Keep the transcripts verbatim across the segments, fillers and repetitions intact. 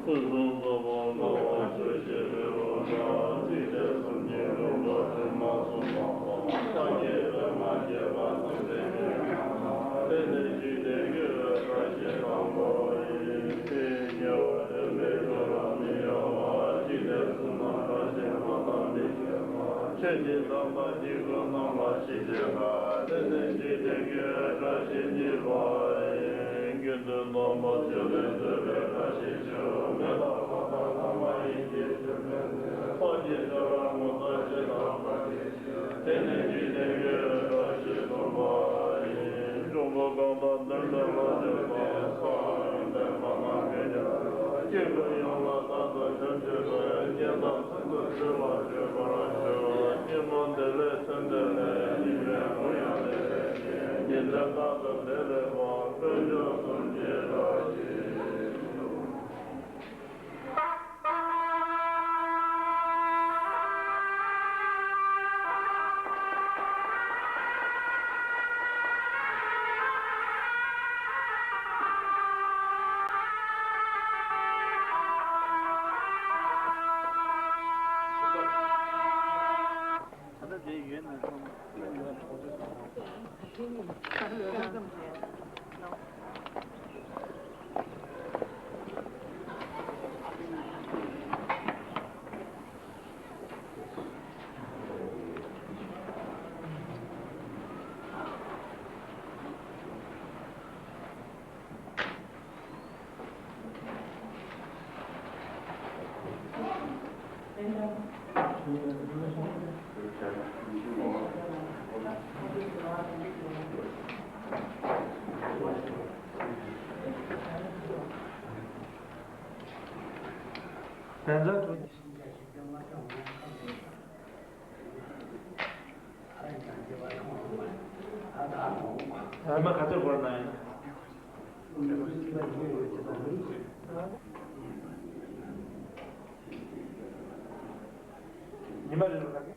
སྲིད་གསུམ་རྩ་བ་ལྔ་པ་ཆོས་ཀྱི་རི་བོ་འདྲ། ཚིག་བཅད་གསུམ་གྱིས་ལུང་པ་དྲི་མ་གསུམ་སྤངས་པ། སངས་རྒྱས་པདྨ་བརྒྱད་པ་སེམས་ཙམ་ཉིད་ཀྱང་། དེ་ནས་འཇིག་རྟེན་དགེ་བའི་བཀྲ་ཤིས་དང་པོ་ཡིན། དེ་ཉེ་བར་སྟོན་པའི་སྐྱོ་ར་མི་གཡོ་བ། འཇིག་རྟེན་གསུམ་ན་བཀྲ་ཤིས་མ་ལང་མི་ཤེས་པ། ཆོས་ཀྱི་དམ་པ་སྙིང་པོ་རྣམས་ལ་ཞི་བྱེད་པ། དེ་ནས་འཇིག་རྟེན་དགེ་བའི་བཀྲ་ཤིས་གཉིས་པ་ཡིན། དགེ་འདུན་རྣམ་པ་ཆོས་ལས་འདས་པའི་བཀྲ་ཤིས་ཆེ། མི་རྟག་པ་དང་ལྷ་མ་ཡིན་གྱི་ཆོས་སྤེལ་ནས། ཕ་གི་ཤ་ར་ངོ་ཚ་ཞེ་སྡང་བཀྲ་ཤིས་ཆེ། དེ་ནས་འཇིག་རྟེན་དགེ་བའི་བཀྲ་ཤིས་གསུམ་པ་ཡིན། འབྱུང་པོ་གང་དག་དོན་འདི་ལ་སྤྱོད་པ། སངས་རྒྱས་པདྨ་འབྱུང་གནས། སྐྱེ་དགུ་ཡོངས་ལ་རྟག་ཏུ་ཕྱག་འཚལ་བའི། གཉེན་དང་ཚོགས་འདུ་སྤྱོད་པར་བྱོས་པར་ཤོག། སྙིགས་མ་འདི་ལས་ཐོན་ཏེ་ལས་ཉིན་མེད་ཀྱང་ཡང་དེ་ལས་ཉིན་མཚན་རྟག་ཏུ་བདེ་ལེགས་པ། དཀོན་མཆོག་གསུམ་གྱི་བཀྲ་ཤིས། ཉི་མ་ག་ཚོད་འགོར་ན་ཡིན། ཉི་མ་རེ་རེ་ག་གེ།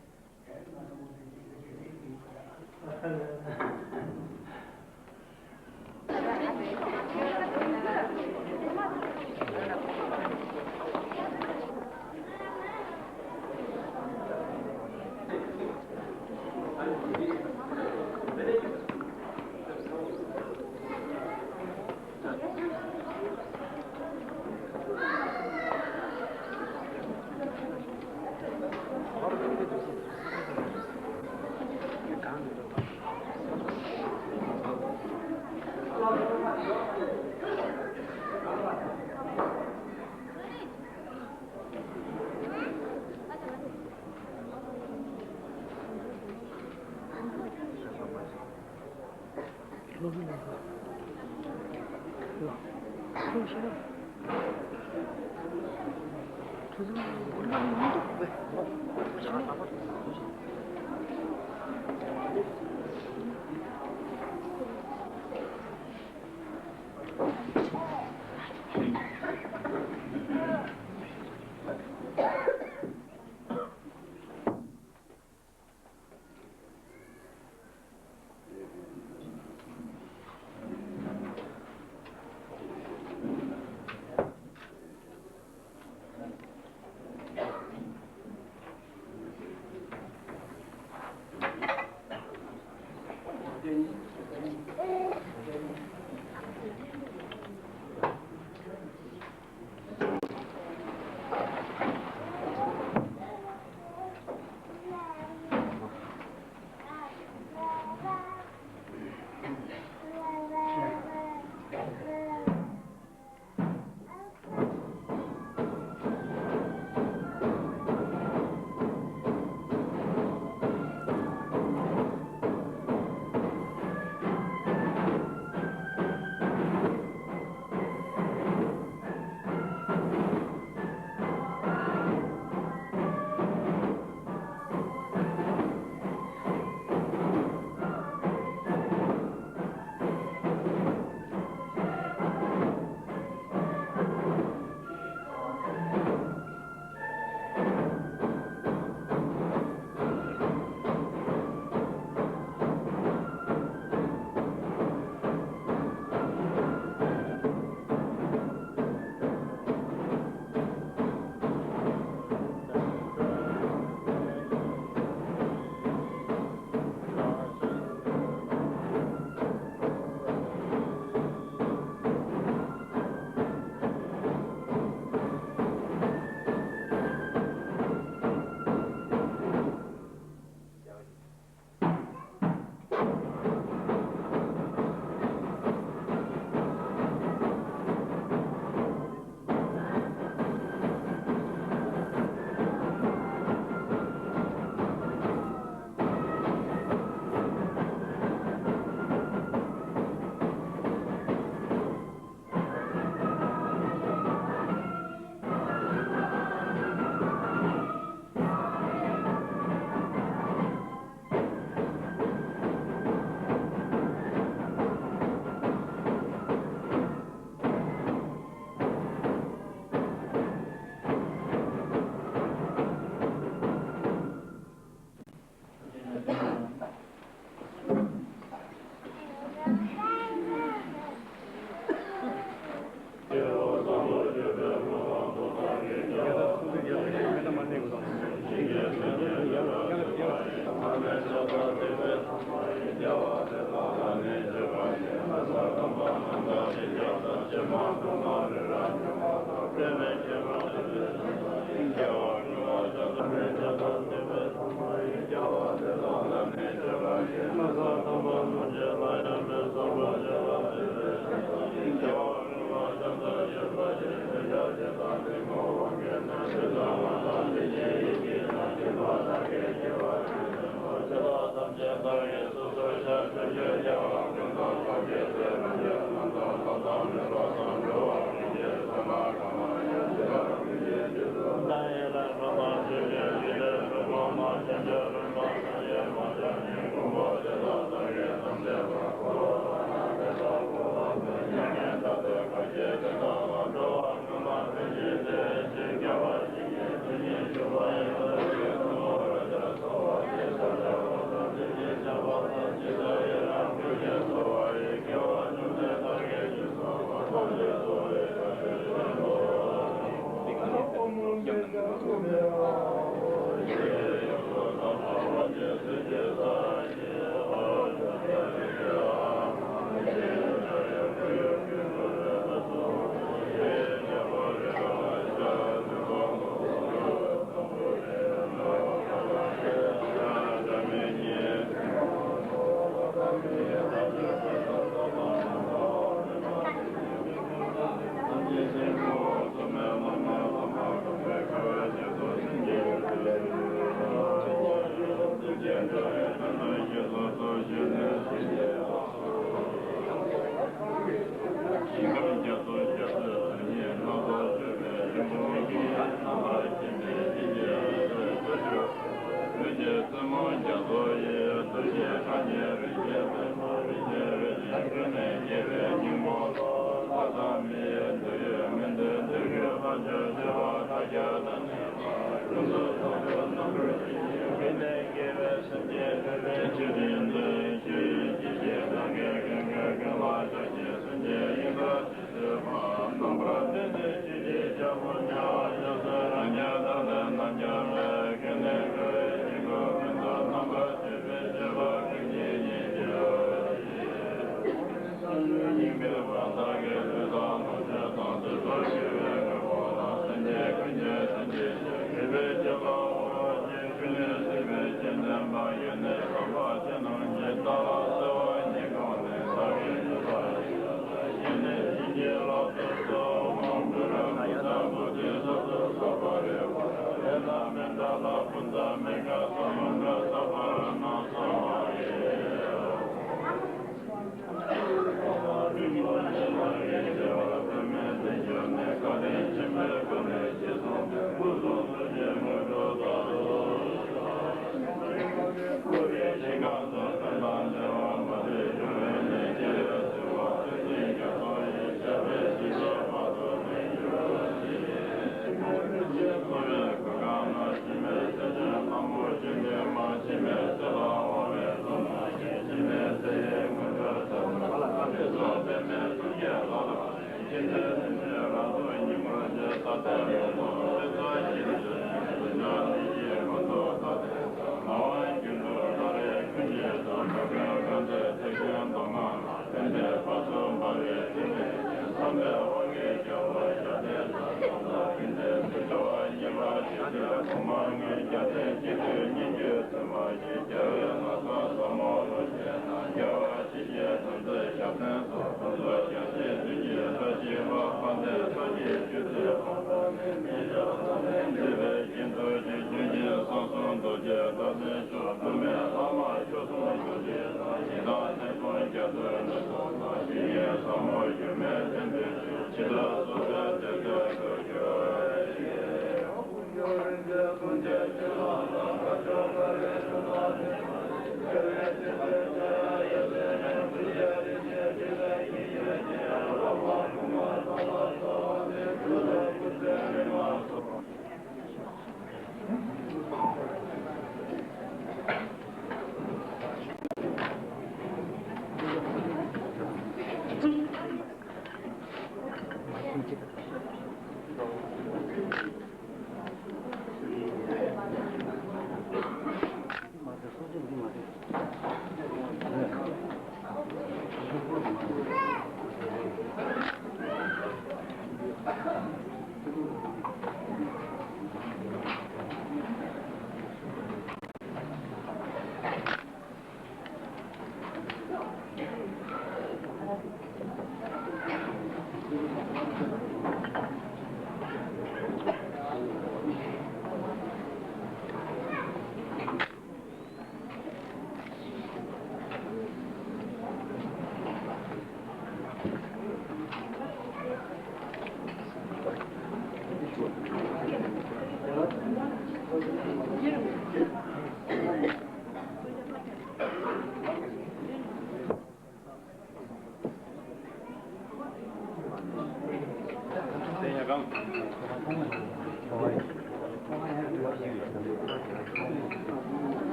ད་ལྟ་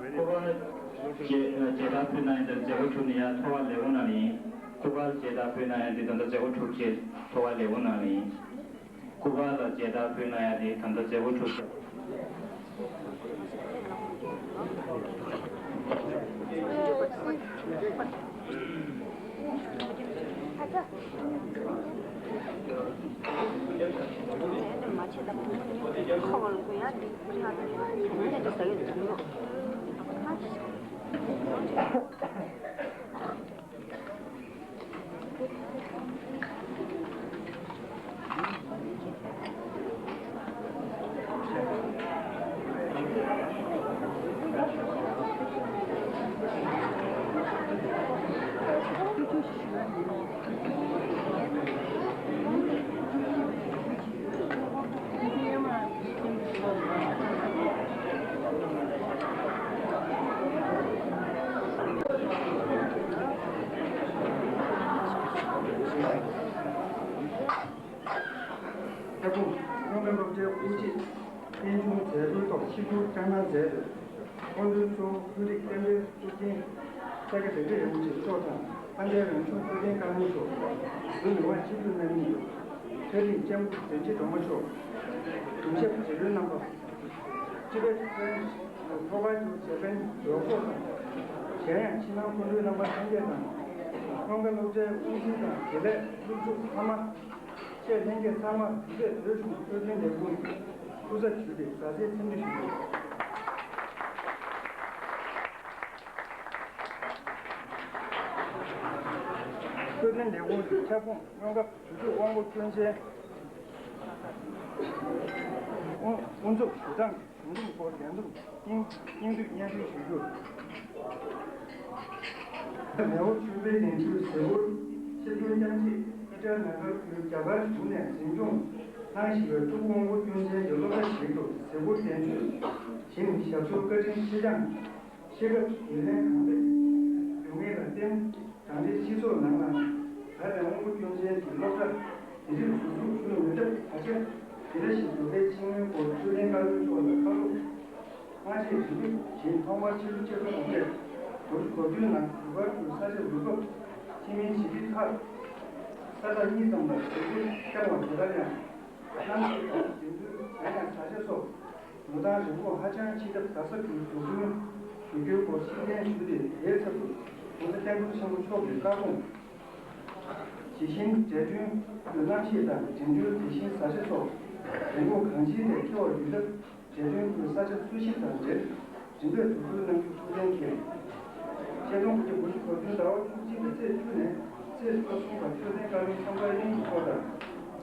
སྐུ་པར་མཇལ་མཇལ་དར་ཕུལ་གནང་ཡ་དེ་མཛད་སྒོ་གྲུབ་ནས་ཡར་ཐོ་བ་ལེན་འོང་གནང་ནི། སྐུ་པར་མཇལ་དར་ཕུལ་གནང་ཡ་དེ་ད་ལྟ་མཛད་སྒོ་གྲུབ་རྗེས་ཐོ་བ་ལེན་འོང་གནང་ནི། སྐུ་པར་ལ་མཇལ་དར་ཕུལ་གནང་ཡ་དེ་ད་ལྟ་མཛད་སྒོ་གྲུབ་རྗེས། ད་དུང་སྔོན་མའི་སློབ་གྲྭའི་དབུ་འབྱེད་རྟེན་འབྱུང་མཛད་སྒོའི་ཐོག་ཆིབས་བསྒྱུར་བསྐྱངས་གནང་མཛད་པའི་སྐུ་མགྲོན་གཙོ་བོ་ཀུན་རིག་བསྟན་པའི་གཙུག་རྒྱན་ཤཱཀྱ་ལྡན་འདས་རིན་པོ་ཆེ་མཆོག་དང་། དཔལ་ལྡན་རང་བྱུང་ཐུབ་བསྟན་བཀའ་བློན་མཆོག། འབྲུག་མི་དབང་སྤྱི་འཐུས་རྣམ་གཉིས། འཕྲོད་བསྟེན་ལྕམ་སྐུ་བདེ་སྐྱིད་སྒྲོལ་མ་མཆོག། གདུང་ཞབས་རྗེ་བློན་རྣམ་པ། སྤྱི་པའི་ཚོགས་ཆེན་ཐོག་ཁ་བསྒྱུར་བྱེད་མཁན་ལས་ཚོགས་དང་། གཞན་ཡང་ཕྱི་ནང་སྐུ་མགྲོན་རྣམ་པ་ལྷན་རྒྱས་དང་། སྔོན་ཁ་སློབ་གྲྭའི་དབུ་འཛིན་དང་དགེ་ལས་སློབ་ཕྲུག་ཕ་མ། ཆེད་ལྷན་རྒྱས་ཚང་མར་དེ་རིང་བོད་ལྗོངས་འཕྲོད་བསྟེན་ལས་ཁུངས་སྐུ་ཚབ་ཞུས་ཏེ་མཛའ་བརྩེའི་འཚམས་འདྲི་ཞུ་རྒྱུ། འཕྲོད་བསྟེན་ལས་ཁུངས་ཀྱི་ཁྱབ་ཁོངས་སྔོན་ཁ་བོད་ཕྲུག་དབང་པོ་སྐྱོན་ཅན་དབུ་དབུ་འཛུགས་ཞུ་སྟངས་ཀྱི་བྱུང་རིམ་སྐོར་ལན་འདེབས་སྙིང་སྙིང་བསྡུས་སྙན་སྒྲོན་ཞུ་རྒྱུ། མེའོ་ཆོས་འཕེལ་ནས་འཕྲུལ་ཟེར་བོར་ཆེད་དོན་རྐྱང་གཅིག་ཨི་ཊར་ནེ་ཤ་ནལ་ཁུལ་རྒྱ་གར་གཞུང་ནས་འཛིན་སྐྱོང་གནང་བཞིན་པའི་ཕྲུ་གུ་དབང་པོ་སྐྱོན་ཅན་གྱི་སློབ་གྲྭ་ཞིག་ཏུ་ཟེར་བོར་གདན་ཞུས་ཤིང་ཞབས་སོར་བཀའ་དྲིན་ཆེ་སྦྱངས། ཤེས་རབ་ཀྱི་ལན་གང་ལེགས་འབྱུང་ངེས་ལ་བརྟེན། དེང་རབས་སྤྱི་ཚོགས་ནང་ལ་ད་ལྟའི་དབང་པོ་སྐྱོན་ཅན་གྱི་སློབ་གྲྭ་དེ་རིགས་ཟུར་འཛུགས་ཞུ་མི་ཐུབ་ད་ཆ་དེ་འདྲ་ཞིག་འདུག་པས། ཆེད་མངགས་སྐོར་ཆོས་ལྡན་བཀའ་བློན་མཆོག་ལ་བཀའ་སློབ་སྔ་རྗེས་རིམ་པས་བཞིན་ཐོག་མར་ཕྱི་ལོ་ཆིག་སྟོང་དགུ་བརྒྱ་དགུ་བཅུ་གོ་བདུན་ནང་བཞུགས་སྒར་དུ་ས་ཆ་རུ་ཁག་ཆེན་མིན་བྱེད་ཀྱི་ཁག་ས་ཐག་གཉིས་ཙམ་ལ་ཟུར་འཛུགས་བསྐྱངས་པ་དེ་ལྟར་ཡང་། གནམ་གཤིས་དང་དེང་དུས་གཞན་ཡང་ས་ཆ་སོགས་ལོ་ཐང་རིང་པོ་ཧ་ཅང་ཕྱིན་སྟབས་རྡ་ས་ཁུལ་འཛུགས་སྐྲུན་ཞུ་རྒྱུའི་སྐོར་ཤེས་ལྡན་ཞུས་ཏེ། དེའི་ཚབ་ཏུ་༸གོང་ས་༸སྐྱབས་མགོན་ཆེན་པོ་མཆོག་གི་བཀའ་དགོངས་ཇི་བཞིན་འབྲས་སྐྲུན་དུ་གནམ་གཤིས་དང་འགྲིམ་འགྲུལ་དེ་བཞིན་ས་ཆ་སོགས་རིང་པོ་གང་ཅིའི་ཐད་འཁེལ་བ་ཡོད་སྟབས། འབྲས་སྐྲུན་ཁུལ་ས་ཆ་འཚོལ་ཞིབ་དང་འབྲེལ། རིམ་པས་འཛུགས་སྐྲུན་གནང་རྒྱུ་ཐུགས་གཏན་འཁེལ། ཆིག་སྟོང་དགུ་བརྒྱ་དགུ་བཅུ་གོ་བདུན་ཟླ་བ་བཅུ་གཅིག་པའི་ཚེས་བཅུ་ནས་ཚེས་སོ་གསུམ་བར་ཆོས་ལྡན་བཀའ་བློན་ཁྲོམ་སྐོར་གླིང་གི་སྐོར་དང་།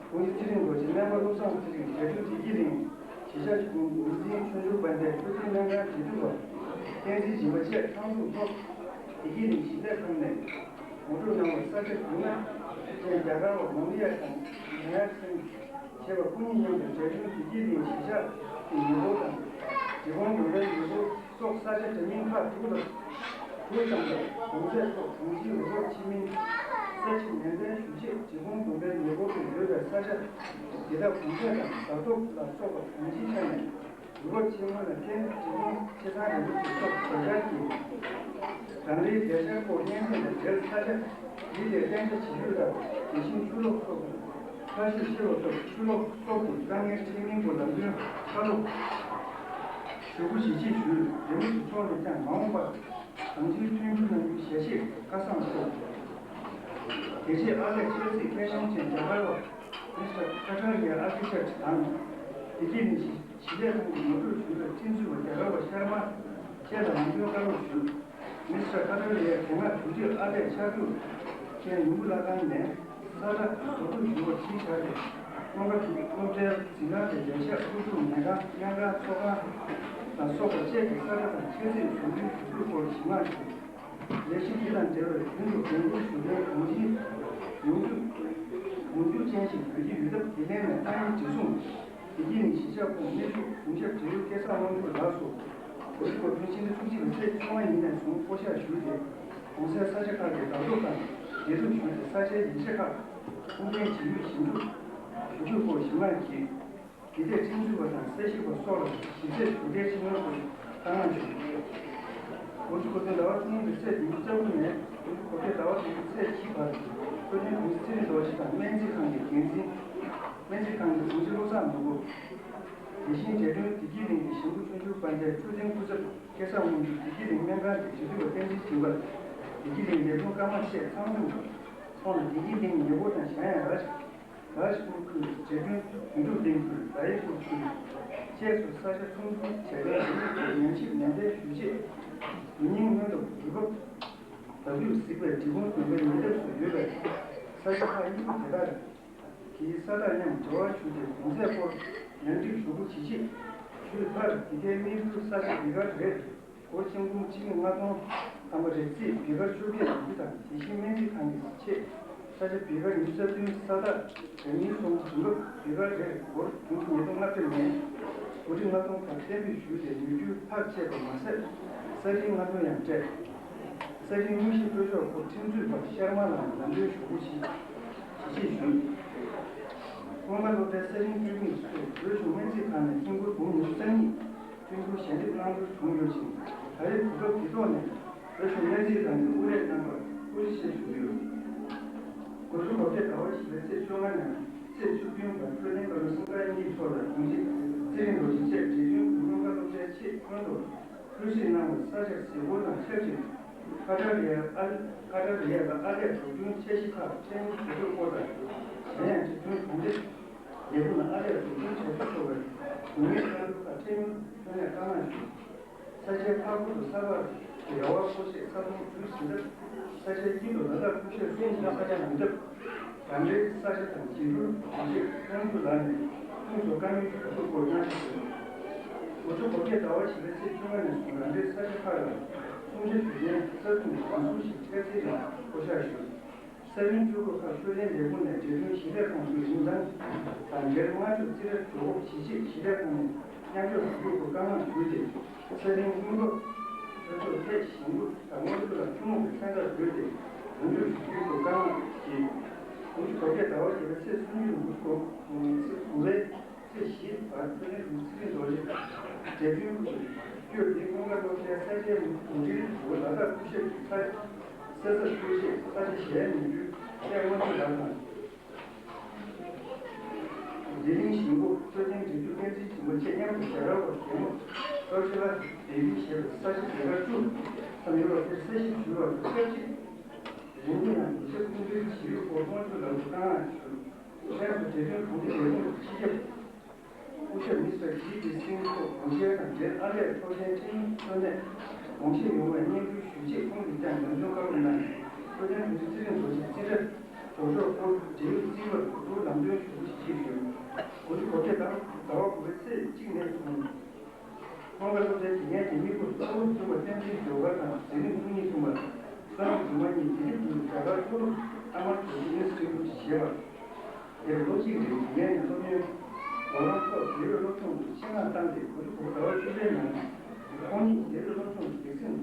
དགོངས་གཞི་ཚེ་རིང་རྡོ་རྗེ། སྨན་པ་བློ་བཟང་ཚེ་རིང་། རྒྱལ་སྒྲོལ་བདེ་སྐྱིད་གླིང་། གཞིས་ཆགས་ཆོས་སྐྱོང་ངོས་འཛིན་ཆོས་འབྱོར་དཔལ་ལྡན། འཕྲོད་བསྟེན་སྨན་ཁང་དགེ་ཕྲུག་པ། བསྟན་འཛིན་སྦྱིན་པ་བཅས་ཚང་འཛོམས་ཐོག་བདེ་སྐྱིད་གླིང་གཞིས་ལས་ཁང་ནས་ངོ་སྤྲོད་གནང་བར་ས་ཆ་བསྡུས་ན། ཅན་རྒྱ་གར་བ་མོང་ལི་ཡ་དང་ནེ་ཡར་སེན་ཞེས་པ་སྐུ་ཉིད་མཉམ་དུ་འབྲས་སྤུངས་བདེ་སྐྱིད་གླིང་གཞིས་ཆགས་ཀྱི་ཉེ་འཁོར་དང་། འབྲས་སྤུངས་དགོན་པའི་ཉེ་འཁོར་སོགས་ས་ཆ་འདྲ་མིན་ཁག་དྲུག་ལ་དྲུག་ཙམ་ལ་གུང་ཚིགས་ཐོག་གང་ཅིའི་རུ་ཁག་ཆེན་མིན་ས་ཆ་ནན་ཏན་ཞུ་ཆེད། འབྲས་སྤུངས་དགོན་པའི་ཉེ་འཁོར་དུ་ཡོད་པའི་ས་ཆ་དེ་དག་གུང་ཚིགས་དང་ཟབ་ཐོབ་ལ་སོགས་པ་གང་ཅིའི་ཆ་ནས། རུ་ཁག་ཆེན་མོ་ལ་བརྟེན་ནས་ཆེ་ཚང་རིན་པོ་ཆེ་མཆོག་བརྒྱ་ཆར་གྱིས་རང་རེའི་བདེ་འཇགས་སྐོར་སྙན་སེང་དང་འབྲེལ་ས་ཆ་འདི་ལ་གཏན་འཇགས་བྱེད་རྒྱུ་དང་། དེ་བཞིན་ཆུ་ལོག་སོགས་ཀྱི་ཁ་ཤས་ཤི་བ་སོགས་ཆུ་ལོག་སོགས་ཀྱི་དཀའ་ངལ་འཕྲད་མིན་སྐོར་ལམ་སྟོན་བཀའ་སློབ་ཞུ་སྒོ་གཞི་བྱེས་ཞུས། རིན་པོ་ཆེ་མཆོག་ནས་ཀྱང་མ་འོངས་པར་གང་ཅིའི་མཐུན་འགྱུར་གནང་རྒྱུའི་ཞལ་བཞེས་བཀའ་གསུངས་སོ། དེ་རྗེས་ཨ་ལས་ཆབ་སྲིད་མཁས་དབང་ཅན་རྒྱ་གར་བ། ཨ་རི་ཡའི་ཨར་ཀི་ཊེག་ཊི་དང་། བདེ་སྐྱིད་གླིང་ཞི་བདེ་ལྷན་ཁང་གི་ངོ་སྤྲོད་ཞུས་པའི་ཁྲིམས་རྩོད་པ་རྒྱ་གར་བ་ཤར་མ་བཅས་ལ་ལམ་སྟོན་བཀའ་སློབ་ཞུས། མི་སི་ཊར་ཁ་ཏར་ལི་ཡ་དེ་སྔ་དྲུག་ཅུ་ཨ་ལྷད་ཆག་སྒྲུབ་ཅན་ཡོང་སྒོ་བརླག་ཁང་ནས་ས་ཁྲ་བཟོ་འདྲུད་བྱུང་བ་གཞིར་བཞག་སྟེ། སྔོན་ཁ་དྲུག་སློབ་གྲྭའི་འཛིན་ཁང་དང་རྒྱལ་ཤག་ཨུ་ཚུགས་ཉལ་ཁང་། སྨན་ཁང་། ཚོགས་ཁང་དང་སོགས་པ་བཅས་ཀྱི་ས་ཁྲ་དང་ཆ་ཚིག་བཟོ་འདྲུད་བྱུང་ཚུལ་སྐོར་ཞིབ་མ་ཞུས། ལས་གཞི་འདི་དང་འབྲེལ་བའི་རྒྱུན་དུ་འགན་འཁུར་ཞུ་མཁན་གོང་ཞིག་ཡོང་རྒྱུ་ཡོང་རྒྱུ་ཅན་ཞིག་དགོས་ཀྱི་ཡོད་སྟབས། དེ་ལས་ནས་ཏང་ཡོན་བདེ་སྲུང་། བདེ་སྐྱིད་གླིང་གཞིས་ཆགས་ཁོངས་སྨན་ཤོག་གཞུང་ཞབས་བགྲེས་ཡོལ་སྐལ་བཟང་དབང་ཕྱུག་ལགས་སུ། གོ་སྒྲིག་གོ་སྒྲིག་ཕྱི་ཟླ་བཅུ་གཅིག་པའི་ཚེས་བཅོ་ལྔ་ཉིན་ནས་བཟུང་བསྐོ་གཞག་ཞུས་ཏེ། གོང་གསལ་ས་ཆ་ཁག་གི་བདག་ཐོབ་དང་འབྲེལ་གཏུག་ཞུས་ཏེ། ས་ཆའི་ཡིག་ཆ་ཁག་ཁུངས་ལྡན་ཇི་ཡོད་ཞིབ་འཇུག་ཞུ་རྒྱུའི་སྐོར་ཞིབ་མ་བགྱིས། འདི་ཐད་ཁྲིམས་རྩོད་པ་དང་ས་ཞིང་པ་སོགས་ལ་ཞིབ་དཔྱད་ཞུ་གལ་ཆེ་མིན་སྐོར་བཀའ་མངགས་ཞུས། དགུ་བཅུ་གོ་བདུན་ཟླ་བ་བཅུ་གཉིས་པའི་ཚེས་བདུན་ཅུ་རྩ་དགུ་ནས་དགུ་བཅུ་གོ་བརྒྱད་ཟླ་བ་དྲུག་པའི་ཚེས་གཅིག་བར། དཔལ་ལྡན་དགོན་ཚེ་རིང་རྡོ་རྗེ་དང་སྨན་རྩིས་ཁང་གི་འགན་འཛིན། སྨན་རྩིས་ཁང་གི་དྲུང་ཆེ་བློ་བཟང་ནོར་བུ། དེ་བཞིན་འབྲེལ་གྲོན་བདེ་སྐྱིད་གླིང་གི་གཞིས་འགོ་ཆོས་འབྱོར་དཔལ་འབྱོར། འཕྲོད་བསྟེན་སྐུ་ཚབ་སྐལ་བཟང་དབང་ཕྱུག། བདེ་སྐྱིད་གླིང་སྨན་ཁང་གི་དྲིལ་བསྒྲགས་པ་བསྟན་འཛིན་དྲིན་པ། བདེ་སྐྱིད་གླིང་ལས་ཁུངས་ཀརྨ་བཅས་ཚང་འཛོམས་ཀྱི་ཐོག་ནས་བདེ་སྐྱིད་གླིང་ཉེ་འཁོར་དང་གཞན་ཡང་རཱཇ། རཱཇ་པུར་ཁུལ། འབྲེལ་གྲོན་དོན་གྲུབ་གླིང་ཁུལ། རཱ་ཡེ་པུར་ཁུལ་བཅས་སུ་ས་ཆ་ཚོང་འགྲུལ་བྱེད་མཁན་ཉམས་ཞིབ་ནན་ཏན་ཞུ་ཆེད། དོན་སྙིང་སྔོན་དུ་དུས་བབ་ལྟ་དུས་གཟིགས་པའི་འབྲི་གུང་དགོན་པའི་ཉེ་འདབས་སུ་ཡོད་པའི་ས་ཆ་ཁག་གཉིས་པོ་དེ་དག་གི་ས་བདག་མཉམ་འབྲེལ་བ་ཞུས་ཏེ་གོང་ཚད་སྐོར་ཡང་སྒྲིག་ཞུ་སྒོ་ཇི་བྱེད་ཞུས་མཐར། འདི་གའི་དམིགས་ཡུལ་ས་ཆ་བི་ཀར་རེར་སྒོར་ཆིག་འབུམ་ཆིག་སྟོང་ལྔ་བརྒྱ་ཐམ་པ་རེ་རྩིས་བི་ཀར་བཅོ་བརྒྱད་ཡོང་རྒྱུ་དང་། དེ་བཞིན་སྨན་རྩིས་ཁང་གི་ཆེད་ས་ཆ་བི་ཀར་ཉི་ཤུ་རྩ་བདུན། ས་བདག་དགའ་ཉིན་སོང་། དུས་སྐབས་བི་ཀར་རེར་སྒོར་དུང་ཕྱུར་ཉིས་སྟོང་ལྔ་བརྒྱ་ནས་སྒོར་ཁྲི་ལྔ་སྟོང་བར་གཏན་འབེབས་ཞུས་ཏེ། ཉོ་རྒྱུའི་ཐག་བཅད་པ་མ་ཟད། ས་ཞིང་སྔ་ཐོན་ཡང་སྤྲད། ས་ཞིང་དངོས་གཞི་སྤྲོད་ཕྱོགས་སྐོར་ཁྲིམས་རྩོད་པ་ཤར་མ་ལ་ལམ་སྟོན་ཞུ་སྒོ་ཞིག་ཞུས། སྔོན་མ་སློབ་གྲྭའི་ས་ཞིང་སྤྲོད་མཁན་ཚོས་བོད་གཞུང་སྨན་རྩིས་ཁང་ནས་ཧིན་སྒོར་འབུམ་ཉི་ཤུ་རྩ་གཉིས་སྤྲོད་རྒྱུར་ཞལ་འདེབས་གནང་འབུལ་བྱུང་ཡོད་ཅིང་། ད་རེས་གོ་སྐབས་འདི་ཐོག་ནས་བོད་གཞུང་སྨན་རྩིས་ཁང་གི་དབུ་ལས་རྣམ་པར་སྐུ་ཕྱྭ་ཞུ་རྒྱུ་ཡོད། དགུ་བཅུ་གོ་བརྒྱད་ཟླ་བ་བཞི་པའི་ཚེས་བཅོ་ལྔ་ནས་ཚེས་བཅུ་བདུན་བར་དཔལ་ལྡན་བཀའ་བློན་སེང་གེ་དབྱིན་སྐྱིད་མཆོག་དང་དྲུང་ཆེ་ཚེ་རིང་རྡོ་རྗེ་བཅས་འབྲེལ་ཡོད་སྔོན་བཀའ་སློབ་གྲྭའི་ཆེད་སྔོན་དུ་གསོལ་ཞིག་གནང་བའི་ས་ཆར་གཟིགས་སྐོར་དང་ཆབས་ཅིག་ཁ་བྲལ་ཡ་ཨ། ཁ་བྲལ་ཡ་དང་ཨ་ལས་འགྲོ་གྲོན་འཆར་གཞི་ཁག་ཕྲན་བུ་བཟོ་སྒྲིག་སྐོར་དང་། གཞན་ཡང་འབྲེལ་ཡོད་གྲོང་སྡེ་ལས་ཁུངས་ནང་ཨ་ལས་འགྲོ་གྲོན་བྱ་སྤྱོད་ཚོགས་པའི་དགོས་ངེས་གནང་རྒྱུ་ཁག་ཕྲན་བུ་ཐོན་ནས་བཀའ་མངགས་ཞུས། ས་ཆའི་མཐའ་འཁོར་དུ་ས་ཕག་ར་བ་སྐོར་ཞེས་ས་དོང་བརྒྱུད་ཟིན་སྟབས། ས་ཆའི་དཀྱིལ་དུ་ལ་དྭགས་ཀུ་ཤའི་སྲུང་གི་ས་ཆ་ཡོད་སྟབས། རང་འབྲེལ་ས་ཆ་དང་འགྲན་བསྡུར་གྱི་ཆེད་དབང་སྒྱུར་ལ་ནས་ཁོང་ཚོ་དཀའ་ངལ་འཕྲད་སྐོར་གནང་ཞིག་ཡོད། དགུ་བཅུ་གོ་བརྒྱད་ཟླ་བ་བཞི་པའི་ཚེས་བཅོ་ལྔ་ནས་བཟུང་རང་འབྲེལ་ས་ཆ་ཁག་ལ་སྲུང་བྱ་ཞུ་མཁན་གསར་བཙུགས་ནས་རང་སྲུང་ཞིག་འཕྲལ་སེལ་ཡང་བསྐོ་གཞག་ཞུས། ས་ཡུལ་སྤྲོད་སྒོ་ཁག་ཤུགས་ལྡན་ལས་ཁུངས་ནས་འབྲེལ་ཡོད་གཞིས་ལས་ཁང་ཚོའི་རིན་ཐང་དང་འབྲེལ་སྔ་ཕྱོགས་རྩིས་ཁྲ་འཇོག་དགོས་ཇི་ཆེད་གཞིས་ལས་ཁང་ནས་མཉམ་ཞུགས་ཞུ་རྒྱུ་སྐོར་བཀའ་མངགས་ཞུས་ཏེ། ས་ཞིང་སྔོན་འགོག་ཆོས་ཕྱོགས་ཐད་ཞིང་ལུགས་དང་སྔོན་འགྲོ་ལ་ཐུན་མོང་གི་ཚན་ཁག་བགོས་ཏེ་ཉམས་ཞིབ་ཞུ་རྒྱུའི་སྐོར་བཀའ་མངགས་ཀྱིས། དགུ་བཅུ་གོ་བརྒྱད་ཟླ་བ་བརྒྱད་པའི་ཚེས་སུམ་ཅུ་ནས་དགུ་བཅུ་གོ་གོ་བའི་ཚེས་བཞི་བར་དཔལ་ལྡན་དྲུང་ཆེ་ཚེ་རིང་རྡོ་རྗེ་དང་འབྲེལ་ཡོད་ཀྱི་བསྐྱོད་དེ་སྔོན་འགོག་སློབ་གྲྭའི་ས་ཆའི་མུ་མུ་འབྲེལ་དུ་ལ་དྭགས་ཀུ་ཤ་གི་ས་ས་ས་སྤྲོད་ཆེད་ས་ཆ་གཞན་ཉོ་རྒྱུའི་ཐད་སྔོན་འགྲོ་ལག་དང་། ལྡི་ལིང་ཞིང་སྒོ་འཕྲོད་བསྟེན་འབྲེལ་མཐུད་འགན་འཛིན་ཞིང་པ་བཅས་མཉམ་དུ་རྒྱ་གར་བ་རྒྱལ་མོ་ཀལ་ཆེ་ལ་བེ་བི་ཞེས་པའི་ས་ཆ་བེ་ཀར་བཅུ་ཙམ་ཡོད་པ་དེར་ས་ཞིང་བསྒྱུར་བ་དང་ཆབས་ཅིག་རིན་མེད་ཡང་ཉེ་ཆར་སྐུ་མདུན་ཞི་བའི་སྐོར་དབང་ཆོག་ལ་ལུ་བཏང་ཡང་ཞུ། ལྷན་དུ་འབྲེལ་ཡོད་གྲོང་སྡེ་ལས་ཁུངས་ཀྱི་སྤྱི་ཁྱབ་སྐུ་ཞབས་མི་སི་ཊར་ཇི་པི་སིང་སོགས་དགོངས་འཆར་དང་འབྲེལ་ཨར་ལས་འཕྲོད་བསྟེན་ཁྲིམས་གཙོ་གནད་དགོངས་བཞེས་ཡོང་བའི་སྙན་ཞུ་ཞུ་ཆེད་ཁོང་གིས་ཀྱང་ལམ་སྟོན་བཀའ་སློབ་གནང་ནས། འཕྲོད་བསྟེན་དྲུང་ཆེ་ཚེ་རིང་རྡོ་རྗེ་རྩིས་ཁྲ་འཇོག་ཕྱོགས་སྐོར་འབྲེལ་ཡོད་རྩིས་པར་གོ་བསྡུར་ལམ་སྟོན་ཞུ་སྒོ་ཞིག་བྱས་ཡོད། དགུ་བཅུ་གོ་བརྒྱད་ཟླ་བ་དགུ་པའི་ཚེས་གཅིག་ནས་བཟུང་། ཁོང་གི་སློབ་གྲྭའི་དགེ་རྒན་གྱི་དམིགས་ཁུར་གཙོ་བོ་བསྐྲུན་པ་བསྟན་འཛིན་ཟློས་གར་དང་ཟི་ལིང་བཅུ་གཉིས་ཐུན་པ་བསམ་གྲུབ་སྒྲོལ་མ་གཉིས་དེ་རིང་བརྒྱུད་རྒྱ་གར་མཐོ་སློབ་ཨ་མར་ཇོ་ཏི་ཨིན་སི་ཊི་ཊུཊ་ཞེས་པར། དེར་ལོ་གཅིག་རིང་དགེ་རྒན་ནས་སློབ་ཡོན་འགོ་རང་ཐོག་དགེ་འོས་སློབ་སྦྱོང་དུ་ཆེད་མངགས་བཏང་སྟེ། དགུ་བཅུ་གོ་དགུ་ཟླ་བ་བཅུ་པའི་ནང་ཁོང་ཉིད་དགེ་འོས་སློབ་སྦྱོང་གི་ལེགས་སེམས་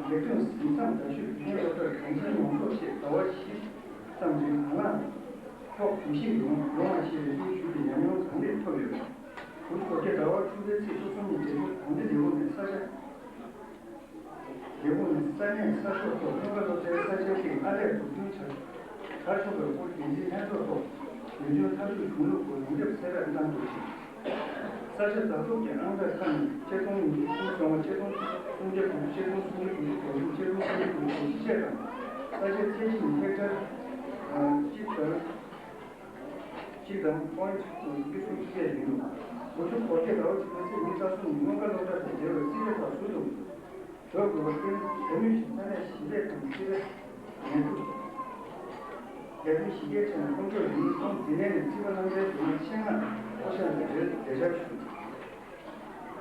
ལེགས་ཐོན་གཟིགས་མཚམས་རྒྱ་ཤོད་དུས་ཆེན་སློབ་གྲྭར་གདན་འདྲེན་ཡོང་ཆོག་ཅེས་ཟླ་བ་བཞི་ཙམ་རིང་དང་བླངས་ཐོག་གུས་ཞིག་ཡོང་ཡོང་བ་ཞེས་རེ་སྐུལ་ཞུས་ཏེ་ཉམས་མྱོང་གང་ལེགས་ཐོབ་ཡོད། དགུ་བཅུ་གོ་བརྒྱད་ཟླ་བ་བཅུ་པའི་ཚེས་བཅུ་གསུམ་ཉིན་འབྲེལ་ཡོད་གྲོང་སྡེ་ལས་ཁུངས་ནས་ས་ཆ། ལས་ཁུངས་ནས་ས་གནས་ས་ཤོག་ཐོག་སྔོན་འགོག་སློབ་གྲྭའི་ས་ཆའི་སྟེང་ཨར་ལས་འཛུགས་སྐྲུན་བྱ་བྱ་ཆོག་པའི་སྐོར་འགན་འཛིན་ལྷན་ཚོགས་ཐོག་ཡུལ་དོན་ཐབས་ཇུས་བྱུང་ལུགས་སྐོར་ཡོངས་ཁྱབ་གསལ་བསྒྲགས་གནང་འདུག་ཅིང་། ས་ཆ་བདག་ཐོབ་ཀྱི་ཨང་གྲངས་ཁ་ནས་ཆིག་སྟོང་ཉི་ཤུ་རྩ་གསུམ་ལྔ་བཅུ་དྲུག་ཅུ་དྲུག་ཅུ་དྲུག་ཅུ་དྲུག་ཅུ་དྲུག་ཅུ་བཅས་དང་། ས་ཆའི་ཚད་གཞི་ནི་ཧེག་ཊར་གཅིག་དང་། གཅིག་དང་པོ་ཡིན་ཚུལ་དུ་བཅུ་གསུམ་བཅུ་བརྒྱད་ཡིན། དགུ་བཅུ་གོ་བརྒྱད་ཟླ་བ་བཅུ་པའི་ཚེས་ཉི་ཤུ་རྩ་གསུམ་ཉིན་སྔོན་བཀའ་སློབ་གྲྭ་དང་འབྲེལ་བའི་རྩིས་ཁྲ་ཁག་ཟུར་དུ་འབྱོར་དགོས་པར་བརྟེན། དེ་མུས་ཀྱི་ས་གནས་གཞིས་ལས་ཁང་གི་རྩིས་ཁྲ་ཉེར་དྲུག་ལས་དོན་གཞི་རྒྱའི་ཆ་ནས་ལྷོ་ཕྱོགས་རིག་དངོས་ཁང་འདི་ནས་ནས་རྩིས་པ་རྣམ་པའི་སྒྲོལ་མ་ཆེད་མངགས་ལྷོ་ཤར་ནས་འབྲེལ་ལས་འཆར་ཞུ།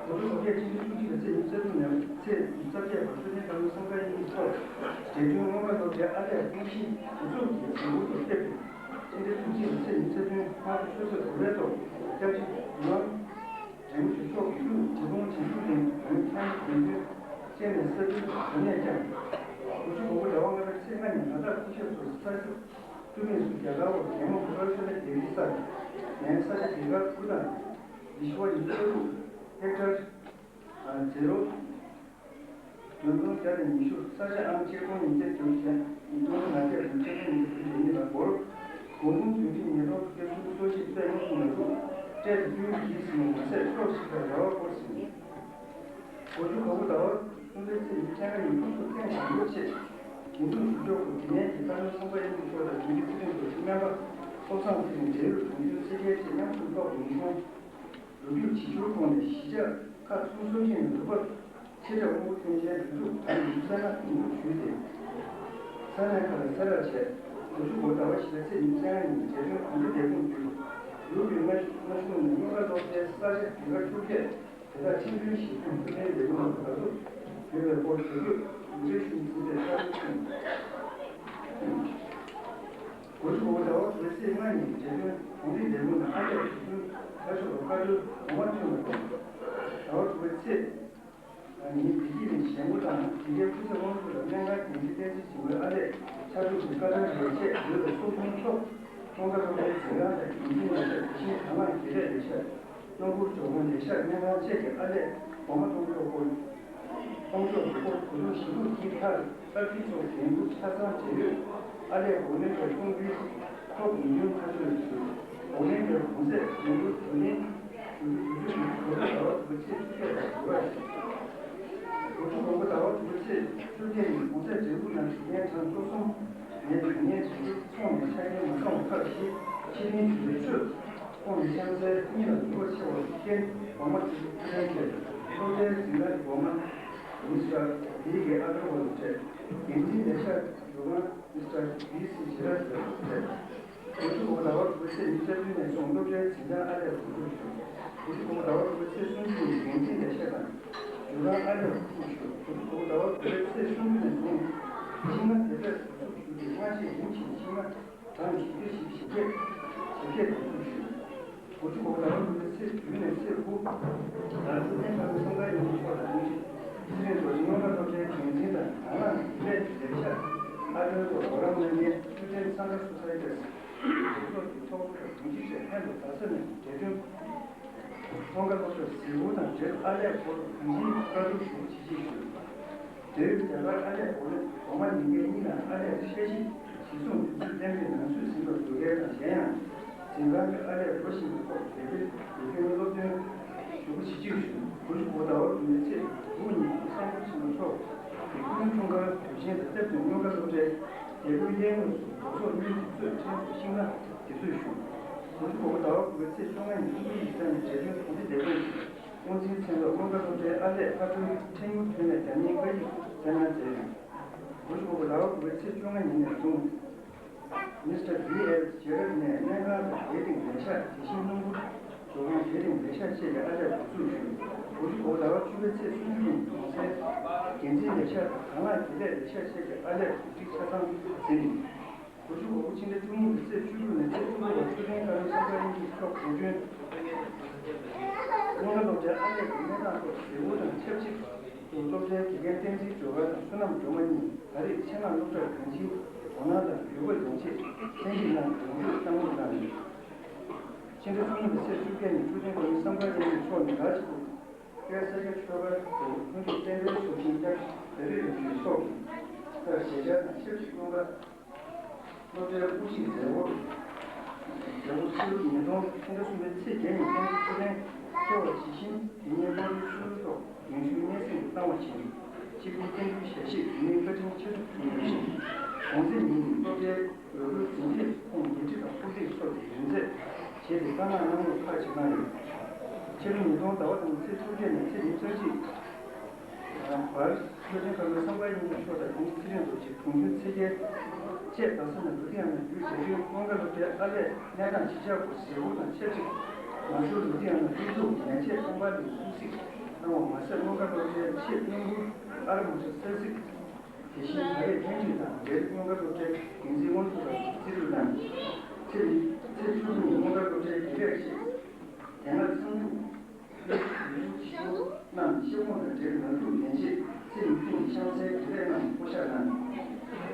དགུ་བཅུ་གོ་བརྒྱད་སྤྱི་ཟླ་བཅུ་གཅིག་པའི་ཚེས་ཉི་ཤུ་རྩ་དྲུག་ནས་ཚེས་ཉི་ཤུ་རྩ་བརྒྱད་བར་ཆོས་ལྡན་བཀའ་བློན་སངས་དཀར་དབྱངས་ཀྱི་ཐོག་འབྲེལ་མཐུན་མངོན་པ་སློབ་གྲྭའི་ཨར་ལས་ཀུང་སི་དགུ་ཚོགས་ཀྱི་གཟིགས་སྐོར་དུ་ཕེབས་ཏེ། སྤྱི་ཟླ་བཅུ་གཅིག་པའི་ཚེས་ཉི་ཤུ་རྩ་བདུན་སྔ་དྲོ་ཆུ་ཚོད་དགུ་པའི་ཐོག་སྐྱབས་རྗེ་ཇོ་ནང་རིན་པོ་ཆེ་མཆོག་གིས་དབུས་འབྲི་གུང་བྱང་ཆུབ་གླིང་བོན་ཁྱད་ཡོན་ཏན་ཅན་ནས་ས་ཁུལ་དུ་གནས་བསྐྱངས། དགུ་བཅུ་གོ་དགུ་ཟླ་བ་ལྔ་པའི་ཚེས་ལྔ་ཉིན་ལ་དྭགས་སྐུ་ཞབས་ཚོར་ས་ཆ་བསྟུད་མེད་སུ་རྒྱ་གར་བ་རྒྱལ་མོ་ཧུ་ར་ཤོ་ལ་རྒྱལ་རིགས་སར་ནས་ས་ཆ་དེ་གར་དབུ་དང་ལི་ཤི་བ་ཉི་ཤུ་རྩ་དྲུག་ཧེག་ཊར་ཛེ་རོ་བདུན་སྟོང་བརྒྱ་དང་ཉི་ཤུ། ས་ཆ་ཨང་ཆིག་སྟོང་ཉིས་བརྒྱ་བདུན་ཅུ་དང་ཉིས་སྟོང་ལྔ་བརྒྱ་དང་ཆིག་སྟོང་ཉིས་བརྒྱ་བདུན་ཅུ་ཉིན་ལ་སྒོར་གོང་གུང་བདུན་ཁྲི་ཉིས་སྟོང་དྲུག་བརྒྱ་སུམ་ཅུ་སོ་བཞི་སྟོད་མངོན་སུམ་ལ་དྲུག་སྤྲད་དེ་བསྟུན་གྱིས་ཟིན་མ་ཟད་ཕྱོགས་བཞི་ཁར་ར་བ་བསྐོར་ཟིན། དགུ་བཅུ་གོ་དགུ་ཟླ་བ་གསུམ་པའི་ཚེས་ཉི་ཤུ་རྩ་ལྔ་ཉིན་ཕུན་ཚོགས་ཐེངས་དང་པོ་ཆེད་དགེ་འདུན་ཞུ་ཕྱོགས་སུ་དེ་སྔའི་གི་བཀའ་བློན་སངས་དཔལ་དབྱངས་ཀྱི་མཆོག་དང་དྲུང་ཆེ་ཚེ་རིང་རྡོ་རྗེ་སྨན་པ་ཚོགས་བསགས་ཚེ་རིང་འབྲེལ་ཡོད་གྲོང་ཁྱེར་སེར་སྐྱའི་ཆེད་མཉམ་དུ་ཚོགས་ཡོང་གཞུང་ལོ་རྒྱུས་བྱེད་སྒྱུར་ཁོངས་ནས་གཞིས་ཆགས་ཁག་ཚོགས་གཙོ་བྱས་ནས་འདུག་པ། ཆེ་ཕྲ་དབང་པོ་མཐུན་རྐྱེན་རིགས་དྲུག་དང་ཡིག་ཚང་ལ་དེ་མུར་ཞུས་ཏེ། ས་གནས་ཁག་ལ་གསལ་བསྒྲགས་བྱས། དགུ་བཅུ་གོ་ཟླ་བ་བཞི་པའི་ཚེས་ཉི་ཤུ་རྩ་ལྔ་ཉིན་འབྲེལ་ཐོན་གོང་འདྲི་དེབ་ཁུངས་བརྒྱུད། ཡུལ་གྱི་སྔ་གཞུག་སྔ་གཞུག་ནས་སྔོན་བཀའ་སློབ་གྲྭའི་ས་ཆ་སྡེ་ཁག་བཅོ་བརྒྱད་དེ་དག་ཁྲིམས་མཐུན་ཞིབ་དཔྱད་ཐུབ་ལྡན་ལས་ཁུངས་ལ་བར་དུ་བརྒྱུད་པའི་སྐོར་དེ་དུས་གྲུབ་འབྲས་ཞུ་ཟིན་པའི་ཐག་གཅོད་བྱུང་། དགུ་བཅུ་གོ་དགུ་ཟླ་བ་དྲུག་པའི་ཚེས་ལྔ་ཉིན་འབྲེལ་ཐོན་གོང་འདྲི་ལས་ཁུངས་ནས་ཨ་ལས་དུས་རྒྱུན་ཁ་ཕྱོགས་པ་བཀའ་འཁྲོལ་གོང་མ་ཐོན་པ་དང་། ཟླ་བ་དྲུག་པའི་ཚེས་ཉིན་བདེ་སྐྱིད་གླིང་གཞལ་མགོ་དང་དེ་གའི་སྐུ་ཚེ་དབང་ཕྱུག་ལ་སྨན་ཁང་འགན་འཛིན་བསྟན་འཛིན་ཆེན་མོའི་ཨ་ལས་ཕྱག་དྲུག་གི་བཀའ་ཐང་རེ་བཅས་ཡོད་པའི་ཚོགས་ཆུང་ཚོ་ཀྲུང་དགའ་སློབ་གྲྭའི་འཛིན་ཁང་དང་འགན་འཛིན་ལས་ཤག་དེ་བཞིན་དྭང་བླངས་དགེ་ལས་ལས་ཤག་སྣུམ་འཁོར་འཇོག་ཁང་ལས་ཤག་སྨན་ཁང་བཅས་ཀྱི་ཨ་ལས་འགོ་མ་གཏོང་ཕྱོགས་སྐོར། གཏོང་ཕྱོགས་ཀྱི་སྐོར་གོ་བསྡུར་ཞིབ་ལྷུག་དེའི་མཐར་ཨར་ཐི་ཚོགས་འགན་འཁུར་ཆ་ཚང་བྱས་ཡོད། ཨ་ལས་འགོག་ལན་པའི་གཏོང་འབུལ་ཐོབ་ཡོང་རྒྱུའི་ཐག་གཅོད་ཞུ། འགོག་ལན་པའི་གོང་ཚད་འགན་འཁུར་བསྡུ་ལེན་ཞུ་རྒྱུ་དུས་ཚོད་ཉི་ཤུ་གོ་དགུ་ཟླ་བ་དྲུག་པའི་ཚེས་བཅུ་བརྒྱད་དང་དགུ་པ་ཞིག་དགུ་བཅུ་གོ་དགུ་ཟླ་བ་དྲུག་པའི་ཚེས་བཅོ་བརྒྱད་ཉིན་གོང་ཚད་འབྲས་བུ་ནང་བཞིན་ཡན་གྲངས་བཅུ་གསུམ་ནས་དོན་གཉེར་བྱེད་རྒྱུ་ཚོགས་ནས་ཆ་རྐྱེན་མ་ཚང་བ་ཁག་བཞི་ཕྱིར་འཐེན་ཞུ་རྒྱུའི་ཁྲོད། ཁོང་གི་གཤམ་གསལ་གཉིས་ལ་འགྱུར་བ་ཆེ་བར་བརྟེན་འགོ་མ་ཚུད་རྒྱུ་ཁས་ལེན་གྱིས་སློབ་གྲྭའི་འཛིན་གྲྭ་འགོ་མ་མི་སི་ཊར་བྷི་གི་ཨ་ཀར་བ་དང་འཕྲད། འགན་འཛིན་ལས་ཤག་འགོ་མ་མི་སི་ཊར་བྷི་སི་ཇེ་ར་ཐི་དང་འཕྲད། དགུ་བཅུ་གོ་དགུ་ཟླ་བ་དྲུག་པའི་ཚེས་ཉི་ཤུ་རྩ་བདུན་ནས་བཟུང་སློབ་གྲྭའི་འཛིན་གྲྭ་ཨ་ལས་འགོ་འཛུགས་ཞུ། དགུ་བཅུ་གོ་དགུ་ཟླ་བ་དྲུག་པའི་ཚེས་སུམ་ཅུ་ཉིན་འགན་འཛིན་ལས་ཤག་དང་ཇོ་ཁང་ཨ་ལས་འགོ་འཛུགས་ཞུ། དགུ་བཅུ་གོ་དགུ་ཟླ་བ་དྲུག་པའི་ཚེས་སུམ་ཅུ་ནས་བཟུང་ཤིང་ནགས་དེབ་ལས་འགོ་འཛུགས་ཞུ་སྟེ་སྔ་རྗེས་རིམ་བཞིན་ཤིང་ནགས་གྲངས་ཉི་ཤུ་ཞེ་བརྒྱད་ཞེ་བརྒྱད་འགོ་འཛུགས་ཞུ། དགུ་བཅུ་གོ་དགུ་ཟླ་བ་དྲུག་པའི་ཚེས་དྲུག་ནས་ཚེས་དགུ་བར་ཚུལ་ལྡན་བཀའ་བློན་སངས་དཀར་དབྱངས་ཀྱི་མཆོག་ལ་དབུས་ཚེ་རིང་རྡོ་རྗེ་སྔོན་བཀའ་སློབ་གྲྭའི་འགན་འཛིན་དང་དྭང་བླངས་དགེ་ལས་ལས་ཤག་ཨ་དོན་ཐོག་འགྲོ་ལམ་གནང་མཁན་སྐུ་མགྲོན་ཚང་ག་སུ་ས་ཡ་ཀྱི་གྲོས་ཚོགས་ཀྱི་ཚོགས་གཙོ་དང་དྲུང་ཆེ་བཅས་ལྷན་དུ་རྡ་ས་ནས་འབྲེལ་མཐུན་ཚོང་ཁང་སློབ་གྲྭར་གཟིགས་སྐོར་དང་འབྲེལ་ཨ་ལས་སྐོར་གང་ཅིའི་བཀའ་བསྡུར་ཞུ་ཞིག་ཞུས། འབྲེལ་ཡོད་རྒྱ་གར་ཨ་ལས་འགོ་འོག་མ་ཉིན་འགའི་གཉིས་ནང་ཨ་ལས་འཆར་གཞི་གཞི་བཟུང་དུས་ཚོད་གཏན་འབེབས་ནང་ཚུད་ཟིན་པར་བསྡུ་གལ་དང་། གཞན་ཡང་འཛིན་ཁང་གི་ཨ་ལས་འགྲོ་བཞིན་པའི་ཐོག་དེ་དུས་ཡོད་མཁན་སློབ་སྟོན་ཞུ་སྒོ་བྱེད་ཀྱི་ཡོད། དགུ་བཅུ་གོ་ཟླ་བ་དྲུག་པའི་ཚེས་དགུ་ཉིན་སྐུ་སངས་རྒྱས་ཆེན་པོ་མཆོག་གི་སྐུ་ཕྲེང་འཁྲུངས་སྐར་དུས་ཆེན་དང་སྟབས་བསྟུན་སྔོན་བཀའ་སློབ་གྲྭའི་རྒྱལ་སྒོའི་གཡས་ངོས་སུ་རྡོ་སོལ་དངུལ་གྱི་གཙོས་ཕྲེང་བཅུ་ཤིང་ནགས་འདེབས་གསོས་ཞུ། དགུ་བཅུ་གོ་ཟླ་བ་དགུ་པའི་ཚེས་བཅོ་ལྔ་ཉིན་ཨུ་རུ་ཡིག་ཚང་ནས་འབྲེལ་ཐོན་གོང་འདྲི་དེབ་ཁོངས་ཀྱི་དབུ་འཛིན་མཚན་ཐོག་སྔོན་བཀའ་སློབ་གྲྭའི་ཨར་ལས་ཕར་སྐྲུན་ཕྲན་གཡུ་ཐོན་ལས་རྒྱ་མིའི་སྐད་ཡིག་སྩལ་གནང་མཛད་ཡོད། དགུ་བཅུ་གོ་ཟླ་བ་དགུ་པའི་ཚེས་བཅོ་ལྔ་ཉིན་ནས་བཟུང་། མི་སི་ཊར་བྷི་ཨེལ་ཇེ་ར་ཐི་ནས་སྨན་ཁང་དང་དེ་སྟེང་ལས་ཤག་དེ་བཞིན་སྣུམ་འཁོར་འཇོག་ཁང་དེ་སྟེང་ལས་ཤག་བཅས་ཀྱི་ཨར་ལས་འགོ་འཛུགས་ཞུས། དགུ་བཅུ་གོ་ཟླ་བ་བཅུ་པའི་ཚེས་སུམ་ཅུ་ཉིན་གོང་གསལ་འགན་འཛིན་ལས་ཤག་དང་དྭང་བླངས་དགེ་ལས་ལས་ཤག་བཅས་ཀྱི་ཨར་ལས་གོ་སྒྲིག་ཆ་ཚང་ཟིན། དགུ་བཅུ་གོ་དགུ་ཕྱི་ཟླ་བཅུ་གཉིས་ཀྱི་ཚེས་བཅུ་དྲུག་ནས་ཚེས་བཅུ་དགུ་བར་ཆོས་ལྡན་བཀའ་བློན་སངས་དཀར་དབྱངས་ཀྱི་མཆོག་དགོངས་དོན། སྔོན་བཀའ་སློབ་གྲྭའི་ཨར་ལས་ཀྱི་གནས་སྟངས་ཐོག་ཟས་གོ་དང་ཆབས་ཅིག་ཏུ་སློབ་གྲྭའི་དགེ་རྒན་བསྟན་འཛིན་སྒྲོལ་དཀར་དང་བསོད་ནམས་སྒྲོལ་མ་གཉིས་ད་རེས་ཆེད་མངགས་སློབ་གྲྭར་གང་ཅིའི་དོ་སྣང་དང་ཡོད་པ་ཡོང་ཆེད་ལྷན་རྒྱས་རྣམས་གདན་འདྲེན་བསམ་བློ་གནང་ཡོད། ཕྱི་ཟླ་བཅུ་གཉིས་ཀྱི་ཚེས་བཅོ་བརྒྱད་ཉིན་ཆོས་ལྡན་བཀའ་བློན་སངས་དཀར་དབྱངས་ཀྱི་མཆོག་ནས་ཟླ་གཅིག་པུ་དཔལ་ས་སྐྱ་ཆོས་སྒར་དུ་ལྷུན་གྲུབ་བསྟན་པའི་ཚོགས་ཆེན་སྐྱབས་རྗེ་རིན་པོ་ཆེ་མཆོག་གིས་མཐར་མཇལ་བཅར་དང་ཆབས་ཅིག་སྔོན་བཀའ་སློབ་གྲྭའི་དབུ་ཁྲིད་མཛད་སྒོར་མཛད་སྒོ་ཕྱི་ལོ་ཉིས་སྟོང་ཕྱི་ཟླ་གསུམ་པའི་ཚེས་བརྒྱད་ཉིན་བསྟན་འཛིན་ཆོས་ལྡན་མཁས་དབང་ཇི་བཞིན་དེ་ཉིན་སློབ་གྲྭའི་ཆོས་རོགས་ཐོག་ཡོན་ཞུའི་སྙན་སེང་གནང་བ་བཞིན་ཆིབས་བསྒྱུར་བསྟན་འཛིན་ཞལ་བཞེས་དེ་ཉིན་བཀའ་དྲིན་ཆེ་སྒྲུབ་ཞུས་ཡོད་ཅིང་གོང་ཚེས་ཉིན་སློབ་གྲྭའི་ལོ་རྒྱུས་འཛིན་སྐྱེས་ཁོངས་ཉེ་འཁྲིས་དང་ཕུགས་གཏིང་སོགས་ཀྱི་ཡོན་ཚད་ བྱས་ཏེ་བཀའ་མངགས་གནང་རོགས་ཁག་ཅིག་གནང་ཡོད། ཕྱི་ལོ་ཉིས་སྟོང་ཟླ་བ་དང་པོའི་ཚེས་བཅོ་བརྒྱད་ནས་ཚེས་ཉེར་གཅིག་བར་བློ་ཆེན་ཁ་ལོ་བསམ་འཕེལ་དབྱངས་ཅན་མཆོག་དང་དེའི་ཚེ་རིང་རྡོ་རྗེ་དགུང་ལོ་ཚེས་བརྒྱད་བཅས་རྡ་ས་ནས་ལུ་དྷི་ཡ་ན་བརྒྱུད་རྒྱ་གཞུང་མངོན་དགའ་སློབ་གྲྭའི་ཨར་ལས་གནས་སྟངས་ཇི་ཆགས་སྐོར་གཟིགས་སྐོར་དང་ཆབས་ཅིག་ང་ཚོ་ལུ་དྷི་ཡ་ན་དབུས་འཛུགས་མན་ཆད་ཚོང་པ་ལས་འཛུགས་གཟིགས་གནང་བ་མ་ཟད། མངོན་དགའ་སློབ་གྲྭའི་ཆེས་སྙིང་པོ་ཨ་ར་མ་ཆུ་གསར་གཟིགས། དེ་བཞིན་ད་རེས་ཐེངས་གཅིག་དང་འབྲེལ་མངོན་དགའ་སློབ་གྲྭའི་འགན་འཛིན་དབང་ཕྱུག་ལགས་སུ་རྩིས་སྤྲོད་གནང་། ཚེས་ཚེས་བཅུ་དྲུག་ཉིན་མངོན་དགའ་སློབ་གྲྭའི་དགེ་ལས་ཆེད་དེ་སྔ་ཚང་འཛུགས་ཡུལ་ཤུལ་རྣམས་ཤེས་ཁོང་དང་འབྲེལ་མ་ཐུབ་མན་ཆད་ཚེས་ཉི་ཤུ་ཉིན་ཤང་སའི་དགེ་ལས་རྣམས་བསྐོ་བཞག་གནང་།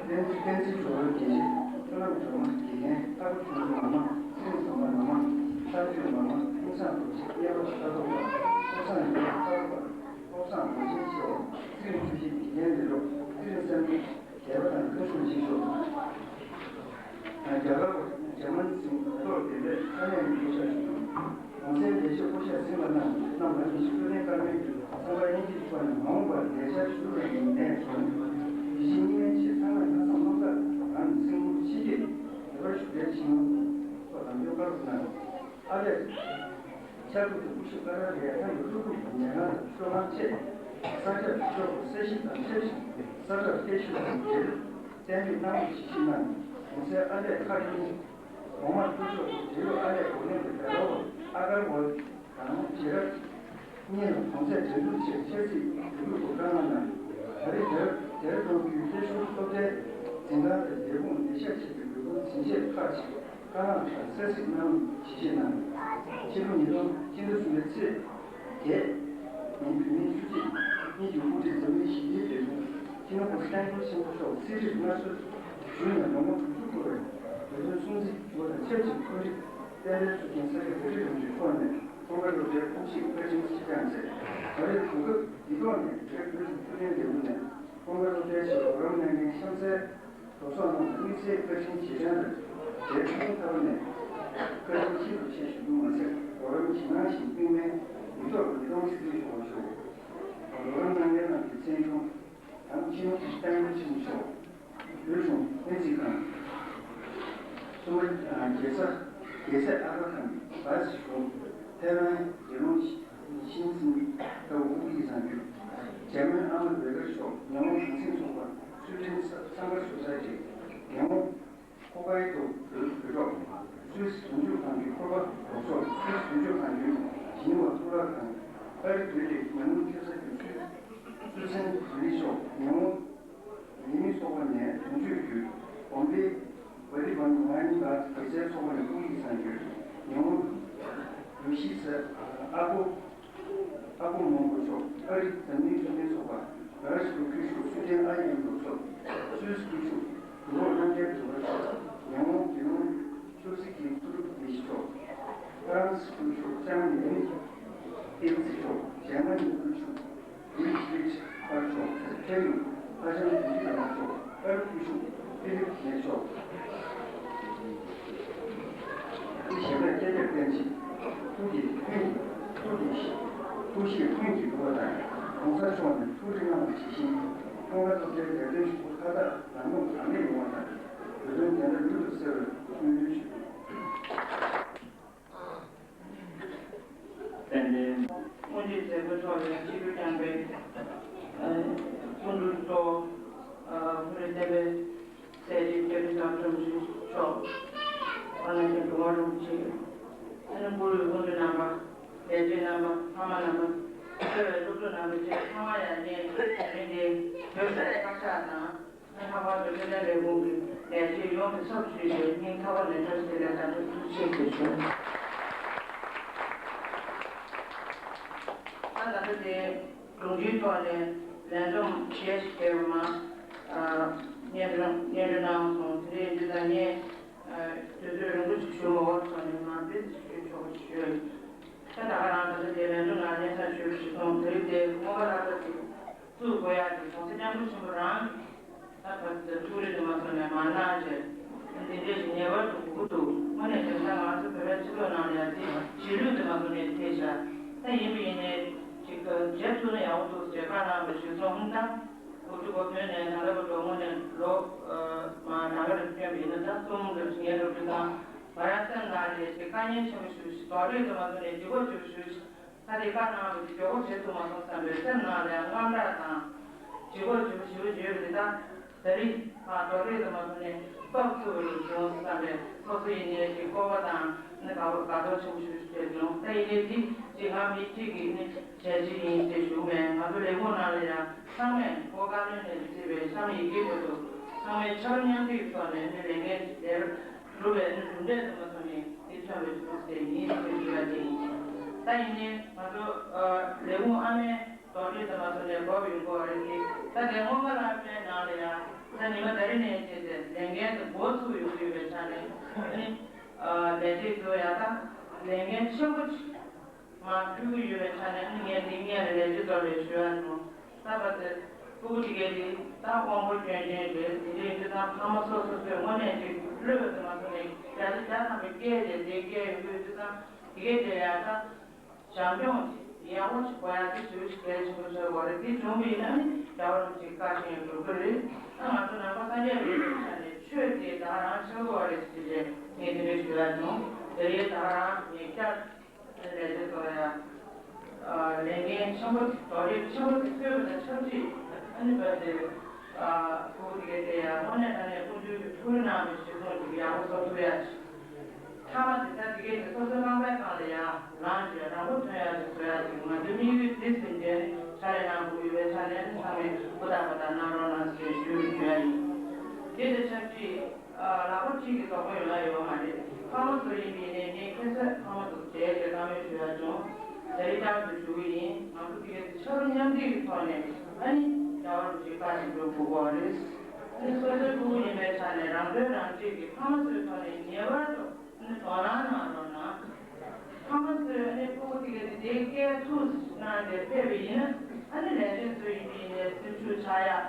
བསྟན་བསྟན་འཛིན་ཇོ་བོ་རྒྱལ་བྱེད་བསོད་ནམས་སྒྲོལ་མ་དགེ་རྒན་ཨ་ཁུ་ཁྱུང་པོ་མ་མ་སེང་འཛོམས་པ་མ་མ་ལྷ་ཆོས་མ་མ་ཀུན་བཟང་རྡོ་རྗེ་གཡས་པ་ལྟ་རྟོག་པ་ཀུན་བཟང་ཡོད་ལྟ་རྟོག་པ། བློ་བཟང་དགེ་ཆེན་ཆེ་བ། ཚེ་རིང་ཆོས་སྐྱིད་དགེ་རྒན་ལས་རོགས་ཚེ་རིང་བསམ་གྲུབ་དད་པ་དང་བཀའ་ཤོག་ཆེ་ཤོག་རྒྱ་གར་བ་འཇར་མན་སིང་ཏོག་དེ་འདྲའི་ས་གནས་ནས་བསྐོ་བཞག་ཞུ། གོང་གསལ་ལས་བྱེད་བསྐོ་བཞག་ཟིན་པ་རྣམས་རྣམས་ལ་ཉི་ཤུ་རྩ་བདུན་སྐར་མའི་རྒྱུན་ཚང་མ་དབྱིན་ཇིའི་ཐོག་ནས་མ་འོངས་པར་ལས་བྱ་ཞུ་བའི་ངོས་ནས་བྱོན། དེ་བཞིན་རྙིང་མའི་ཆེད་ཚང་མ་ལྷག་བསམ་རྣམ་དག་རང་གི་སེམས་ཁུར་ཆེ་བསྐྱེད་དད་པ་ཞུ་རྒྱུ་ཞིང་སོགས་དམ་ཆོས་བཀའ་སློབ་གནང་། ཨ་ལས། ཤར་ཁུལ་དུ་སྐུ་ཞབས་ཀ་ར་རེ་ཡ་ཐང་གི་སློབ་ཕྲུག་གི་ཉེ་ཁང་དང་ཤོག་ཁང་བཅས་ས་ཆ་སྒྲིག་ཕྱོགས་ཀྱི་ས་གཞི་དང་ཆབ་ཞིང་ས་ཁྲ་བརྟན་བཞུགས་དང་འབྲེལ་གཏན་འབེབས་གནང་རོགས་ཞེས་བཞེས་གནང་། གོང་གསལ་ཨ་ལས་ཁག་གཉིས་གོང་མ་ཐུགས་མཆོག་གི་འབྲེལ་ཡོད་ཨ་ལས་འགོ་འདྲེན་གྱི་ཟླ་བ་བ་ཨ་གར་ཝལ་དང་རྗེས་རབས་གཉིས་ལ་གོང་གསལ་འགྲན་བསྡུར་ཆེད་ཆབ་སྲིད་ལས་འགུལ་དུ་བཀའ་མངགས་གནང་ཡོད། ད་རེས་དེར་དེར་གཏོང་རྒྱུའི་ལྷོ་ཤུལ་སློབ་གྲྭའི་འཛིན་ཁང་དང་ལས་ཁུངས་ལས་ཤག་བཅས་ཀྱི་ལས་ཁུངས་འཛིན་ཆས་ཁག་ཅིག་བཀའ་མངགས་ལྟར་གསལ་གཟིགས་གནང་རོགས་ཞེས་བཞེས་གནང་ཡོད། ཕྱི་ལོ་ཉིས་སྟོང་སྤྱི་ཟླ་གསུམ་པའི་ཚེས་བརྒྱད་ཉིན་བོད་མིའི་ཆུ་ཚོད་གཉིས་ཀྱི་དབུ་ཁྲིད་འཛམ་གླིང་ཞི་བདེའི་བདེ་སྲུང་སྤྱི་ནོར་༸གོང་ས་༸སྐྱབས་མགོན་ཆེན་པོ་མཆོག་གསེར་ཁྲིར་མངའ་གསོལ་ཞུས་ནས་ལོ་ངོ་དྲུག་ཅུ་འཁོར་བའི་བོད་དོན་སྲུང་བརྩི་ཞུ་བ་དང་ཆབས་ཅིག་འཁོན་རིགས་བསྟན་པའི་གཙུག་རྒྱན་ས་སྐྱ་བོད་ཁྲི་རིན་པོ་ཆེ་མཆོག་ནས་ཀྲུང་གོའི་སློབ་གྲྭའི་ཁོངས་ཞུགས་བཀའ་དྲིན་ཆེ་བསྐྱངས་མཛད། ད་རེས་གོ་སྐབས་འདི་ཐོག་ནས་བོད་བོད་ཀྱི་ཐུབ་བསྟན་ལས་ཁུངས་ནས་ཀྲུང་གོའི་སློབ་གྲྭའི་ཆེད་རོགས་རམ་གནང་མཁན་གཤམ་གསལ་གྲོགས་ཚོགས་རྣམས་ལ་དམིགས་བསལ་བཀའ་དྲིན་རྗེས་དྲན་དང་འབྲེལ་ཐུགས་ཕན་ཐོགས་ནས་བཀའ་དྲིན་ཆེ་ཞུ་རྒྱུ་མ་ཟད། རོགས་རམ་ཇི་གནང་བཞིན་དམིགས་མེད་མི་ཐོག་ཉིས་སྟོང་ཆིག་སྟོང་ཞུ་བ་ཞུ། རོགས་རམ་གནང་མཁན་རྣམས་ཀྱི་མཚན་གཞུང་དང་སྤྱི་ནོར་༸གོང་ས་༸སྐྱབས་མགོན་ཆེན་པོ་མཆོག་བོད་གཞུང་ལྷན་རྩིས་ཁང་། གསུམ་པ། རྒྱལ་ས་རྒྱལ་སྲས་ཨ་ཧྥ་ཁཱན་བཱས་གཞུང་། ཐའེ་ཝན་རྒྱལ་ཡོངས་ཤིན་ཙིན་ཏའོ་དབུས་ཀྱི་གསར་འགོད། འཇར་མན་ཨ་མ་བེ་ཀར་མཆོག་ཉི་ཧོང་གངས་སེང་ཚོགས་པ་སུའེ་ཏེན་ས་ས་གར་སོ་སའི་ཊི། རྒྱལ་ཡོངས་ཧོ་ཀ་ཨི་ཏོ་བོད་བོད་ཤོག་སུད་སི་དོན་གཅོད་ཁང་གི་འཁོར་པ་རོགས་ཚོགས། སུད་སི་དོན་གཅོད་ཁང་གི་ཇི་ནི་ཝ་གཙུག་ལག་ཁང་། ཨ་རི་བོད་ཀྱི་ཉམས་མྱོང་ཁྱབ་གསར་གྱི་སུད་སུད་སན་བོད་རིགས་ཤོག་ཉི་ཧོང་ལས་མི་ཚོགས་པ་ནས་དོན་གཅོད་བརྒྱུད། གོམ་པའི་བ་ལི་བ་ཉི་ང་ཉིན་དང་སྒྱུ་རྩལ་ཚོགས་པ་ནས་དབུ་ཁྲིད་གསར་འགོད། ཉི་ཧོང་ཡོ་ཤི་ས་ཨ་ཀོ་ཨ་ཀོ་མོན་གྷོ་མཆོག་ཨ་རི་འཛམ་གླིང་འཕྲོད་བསྟེན་ཚོགས་པ་ར་ཤི་ཡ་ཁུལ་ཤུགས་སུད་ཏན་ཨ་ཡི་ཨེམ་རོགས་ཚོགས། སུད་སི་ཁུལ་ཤུགས་འགྲོ་འོང་རྣམ་རྒྱལ་དོན་གྲུབ་མཆོག་ཉི་ཧོང་རྒྱལ་ཡོངས་ཆབ་སྲིད་ཀྱི་ཕུར་བུ་བདེ་སྐྱིད་མཆོག་ཧྥ་རན་སི་ཁུལ་ཤུགས་ལྕམ་ལི་ཨེན་ཏེ་ལི་སི་མཆོག་འཇར་མ་ནི་ཁུལ་ཤུགས་ལུའི་ཧྥི་ལིབ་ཧྥར་མཆོག་ཁྲེ་ཡུ་ཧ་ཅང་དུས་ཀྱི་ལ་མཆོག་ཨ་རི་ཁུལ་ཤུགས་ཧྥི་ལིབ་ནེ་མཆོག་ཨི་ཞེ་ལ་སྐད་ཆ་གཏན་ཅིག་ཐུགས་ཀྱི་ཐུགས་ཀྱི་ཐུགས་ཀྱི་ཐུགས་གཤིས་ཀུན་གྱིས་བསྡུ་བ་དང་གོང་ས་མཆོག་ནས་ཐུགས་རེ་གནང་བ་ཇི་བཞིན་ཀྲུང་ཧྭ་སློབ་གྲྭའི་ལས་དོན་ཞུ་སྒོ་མཐའ་དག་ལམ་ལྷོང་གང་ལེགས་ཡོང་བ་དང་བོད་དོན་བདེན་མཐའ་མྱུར་དུ་གསལ་བར་སྨོན་འདུན་ཞུ། ཏན་ཏན། སྔོན་གྱི་མཛད་སྒོའི་ཐོག་ལ་ཆིབས་བསྒྱུར་བསྐྱངས་པའི་སྐུ་མགྲོན་གཙོ་བོ་བོད་རིགས་བསྟན་པའི་སྲས་རྗེ་སྐྱབས་རྗེ་ཟམ་གདོང་རིན་པོ་ཆེ་མཆོག་ཨ་ནེ་ཀྱི་འགྲོ་བ་རིན་པོ་ཆེ། ཨ་ནེ་བཀུར་འོས་སྐུ་མགྲོན་རྣམ་པ། ལས་བྱེད་རྣམ་པ། ཕ་མ་རྣམ་པ། ཆོས་སློབ་ཕྲུག་རྣམ་པ་བཅས་ཚང་མ་ཡང་ངས་དེ་རིང་འདིར་བོད་ཀྱི་བཀའ་ཤག་དང་། ལྷག་པར་དུ་འཕྲོད་བསྟེན་ལས་ཁུངས་ཀྱི་ལས་བྱེད་ཡོངས་ཀྱི་ཚབ་ཞུས་ཏེ་སྙིང་ཐག་པ་ནས་བཀྲ་ཤིས་བདེ་ལེགས་དང་ཐུགས་རྗེ་ཆེ་ཞེས་ཞུ། ད་ད་ལྟ་དེ་ལུང་འདྲེན་ཐོག་ནས་ལས་འཛོམས་ཞེས་ཞིག་བྱས་པ་མ། སྙན་སྒྲོན་སྙན་སྒྲོན་གནང་སོང་། དེ་རིང་འདི་ལ་ངས་དུས་ཚོད་རིང་པོ་ཞིག་ཞུ་མ་དགོས་སོང་ནས་མ་དཔེ་ཞུ་ཆོག་ཞུ། ད་ད་ག་རང་ད་ལྟ་དེ་ལས་འཛོམས་ནང་གནས་ས་ཞུ་ཞུ་སོང་། དེ་རིང་དེ་སྔོན་མ་ལྷག་ཙམ་ཞིག་བཙུགས་དགོས་ཡག་གི་གོང་ས་སྐྱབས་མགོན་ཆེན་པོ་རང་གིས་ད་བར་དུ་ཐུགས་རེ་དུ་མ་བཟུང་ནས་མ་གནང་བྱས། འདི་འདྲའི་ཞིག་ངེས་པར་དུ་དགོས་ཀྱི་འདུག་དངོས་གནས་དེང་སང་ང་ཚོ་བོད་པའི་སྤྱི་ཚོགས་ནང་ལ་ཡང་དེ་གཞིས་ལུས་དུ་མ་བཟུང་ནས་ཐེབས་བཞག་ད་ཡིན་པ་ཡིན་ནའི་ཅིག་བྱེད་ཐུབ་ན་ཡག་པོ་འདུག་ཅེས་བཀའ་གནང་བ་ཞིག་སོང་ད། དགུ་བཅུ་གོ་བདུན་ནས་ད་ལྟ་བར་དུ་དངོས་གནས་ལོ་མ་གྲངས་ཀ་རེ་བསྐྱོན་པ་ཡིན་ན་ད་གསུམ་རེ་ཞིག་ངའི་སློབ་ཕྲུག་ཚང་། ང་རང་སེམས་ནང་ནས་ཅིག་དཀའ་ངལ་ཆེན་པོ་ཞིག་ཞིག་རྡོག་ཁྲེས་དུ་མ་སོང་ནས་ལྗིད་ཁོག་ཆེན་པོ་ཞིག་ཞིག་ད་དེ་བཀའ་གནང་བ་དེ་མགྱོགས་པོ་བྱེད་ཐུབ་མ་སོང་བསམ་པའི་སེམས་ནང་ལ་དངངས་སྐྲག་དང་ལྗིད་ཁོག་ཆེན་པོ་ཞིག་ཡོད་པ་དེ་ད་ད་རེས་ང་རྡོག་ཁྲེས་དུ་མ་སོང་ནས་སྤོབས་ཐུབ་པ་ཞིག་བྱུང་བསམ་པའི་སོ་སོ་ཡིན་ནའི་ཅིག་སྤོབས་པ་དང་ནི་དགའ་བ་དགའ་ཚོར་ཆེན་པོ་ཞིག་ཞིག་སླེབས་བྱུང་། ད་ཡིན་ནའི་དེ་ཅིག་ང་མི་གཅིག་གིས་ནི་བྱས་རྗེས་ཡིན་ཞེས་ཞུ་མེད། ང་ཚོ་ལས་ཁུངས་ནང་ལ་ཡང་ཚང་མས་གོ་བཀའ་བློན་ནས་བརྩིས་པའི་གཤམ་ཡི་གེ་བར་དུ་ཚང་མས་ཆབ་མཉམ་སྒྲིག་ཐོག་ནས་ནི་ལས་འགན་ལས་སྒྲུབ་པའི་ནི་གྲུབ་འབྲས་དུ་མ་སོང་ནས་དེ་ཐོན་པའི་ཐུགས་སྲས་ཡིན་ཞེས་ཞུ་བ་དེ་ཡིན། ད་ཡིན་ནའི་ང་ཚོ་ལས་ཁུངས་ཨ་མའི་རྡོག་ཁྲེས་དུ་མ་སོང་ནས་འགོ་བའི་འགོ་རེད་དེ། ད་ལས་སྔོན་མ་ལ་པའི་ནང་ལ་ཡང་ད་ཉི་མ་ད་རེས་ནས་བྱས་ཏེ་ལས་འགན་དུ་འགོ་ཚུགས་ཡོང་གི་ཡོད་པའི་ཆ་ནས་ནི་ལས་བྱེད་ཚོ་ཡང་ད་ལས་འགན་ཆེན་པོ་ཅིག་མར་ཕུལ་གྱི་ཡོད་པའི་ཆ་ནས་ནི་ངས་འདི་སྔོན་ལ་ལས་བྱེད་ཚོ་ལ་ཞུ་ཡ་བྱུང་། ད་བར་དུ་སྤུ་གུ་དེ་གའི་དེ་ད་དབང་པོ་སྐྱོན་ཅན་རེད། དེ་འདྲ་ཡིན་དུས་ད་ཕ་མ་སོ་སོ་ཚོས་དངོས་གནས་ཅིག་བློས་བཏང་མ་ཐུབ་ནས་བརྒྱ་ཆ་བརྒྱ་ཐམ་པའི་སྐད་དེ་དེ་སྐད་ཡོང་གི་ཡོད་དུས་ད་དེ་གའི་དེ་ཡ་ད་བྱམས་སྐྱོང་ཡག་པོ་ཞིག་དགོས་ཡ་དེ་ཞེ་པོ་ཞིག་གལ་ཆེན་པོ་ཆགས་ཀྱི་ཡོད་རེད། དེ་བྱུང་བ་ཡིན་ན་ནི་རྒྱལ་བ་རིན་པོ་ཆེའི་བཀའ་བཞིན་འགྲུབ་ཀྱི་རེད། ད་ང་ཚོ་ནང་པ་སངས་རྒྱས་པའི་ཆ་ནས་ཆོས་དེ་ད་ག་རང་ཆགས་ཀྱི་ཡོད་རེད་ཟེར་ཏེ་ངས་དེ་འདྲ་ཞུ་ཡ་བྱུང་། དེ་རིང་ད་ག་རང་ངས་བསྐྱར། ལས་བྱེད་ཚོ་ཡང་ལས་འགན་ཆེན་པོ་རྡོག་རིགས་ཆེན་པོ་ཞིག་ཕུལ་བ་དང་ཆབས་ཅིག་ཨ་ནི་བ་དེ་ཕྲུ་གུ་དེ་གའི་དེ་ཡང་དངོས་གནས་དྲང་གནས་ཀུན་སྤྱོད་ཀྱི་ཕྲུ་གུ་ནང་གི་ཤེས་ཚོང་ཅིག་ཡག་པོ་བཟོ་ཐུབ་ཡ་ཅིག་མཐའ་མ་དེ་ད་དེ་གའི་དེ་སོ་སོའི་རྐང་པའི་སྒང་ལ་ཡང་ལངས་བྱས་རང་མགོ་ཐོན་ཡ་ཅིག་བཟོ་ཡ་ཅིག་ང་ཚོའི་དམིགས་ཡུལ་དེ་ཟིན་བྱས་ནས་ཕྱག་ལས་གནང་དགོས་ཡོད་པའི་ཆ་ནས་ཨ་ནི་ཚང་མས་ཧུར་ཐག་ཧུར་ཐག་གནང་རོགས་གནང་ཞེས་ཞུ་རྒྱུ་ཡིན། དེ་དང་ཆབས་ཅིག་ལག་པ་གཅིག་གིས་རྫོགས་པ་ཡོང་ཡ་ཡོད་མ་རེད། ཕ་མ་ཚོ་ཡིན་པའི་ནས་ངས་ཁ་སང་ཕ་མ་ཚོ་མཇལ་ཏེ་བཀའ་མོལ་ཞུ་ཡ་བྱུང་། དེ་རིང་བསྐྱར་དུ་ཞུ་གི་ཡིན། ང་ཚོ་དེ་གའི་ཆབ་རོམ་མཉམ་འདེགས་ཀྱི་ཐོག་ནས་ཨ་ནི་རྒྱལ་བ་རིན་པོ་ཆེའི་བཀའ་བཞིན་སྒྲུབ་དགོས་པ་རེད། ཨ་ནི་སོ་སོའི་ཕྲུ་གུ་ཡིན་པའི་ཆ་ནས་རང་དོན་རང་གཅེས་ཀྱིས་ཕ་མ་ཚོའི་ཐོག་ནས་ངེས་པར་དུ་ཨ་ནི་དོ་སྣང་གནང་རོགས་གནང་། ཕ་མ་ཚོས་ཨ་ནི་ཕྲུ་གུ་དེ་གའི་དེ་སྐད་ཐུགས་གནང་སྟེ་ཕེབས་པ་ཡིན་ན་ཨ་ནི་ལས་བྱེད་ཚོ་ཡིན་པའི་ནས་སེམས་ཤུགས་ཆག་ཡ།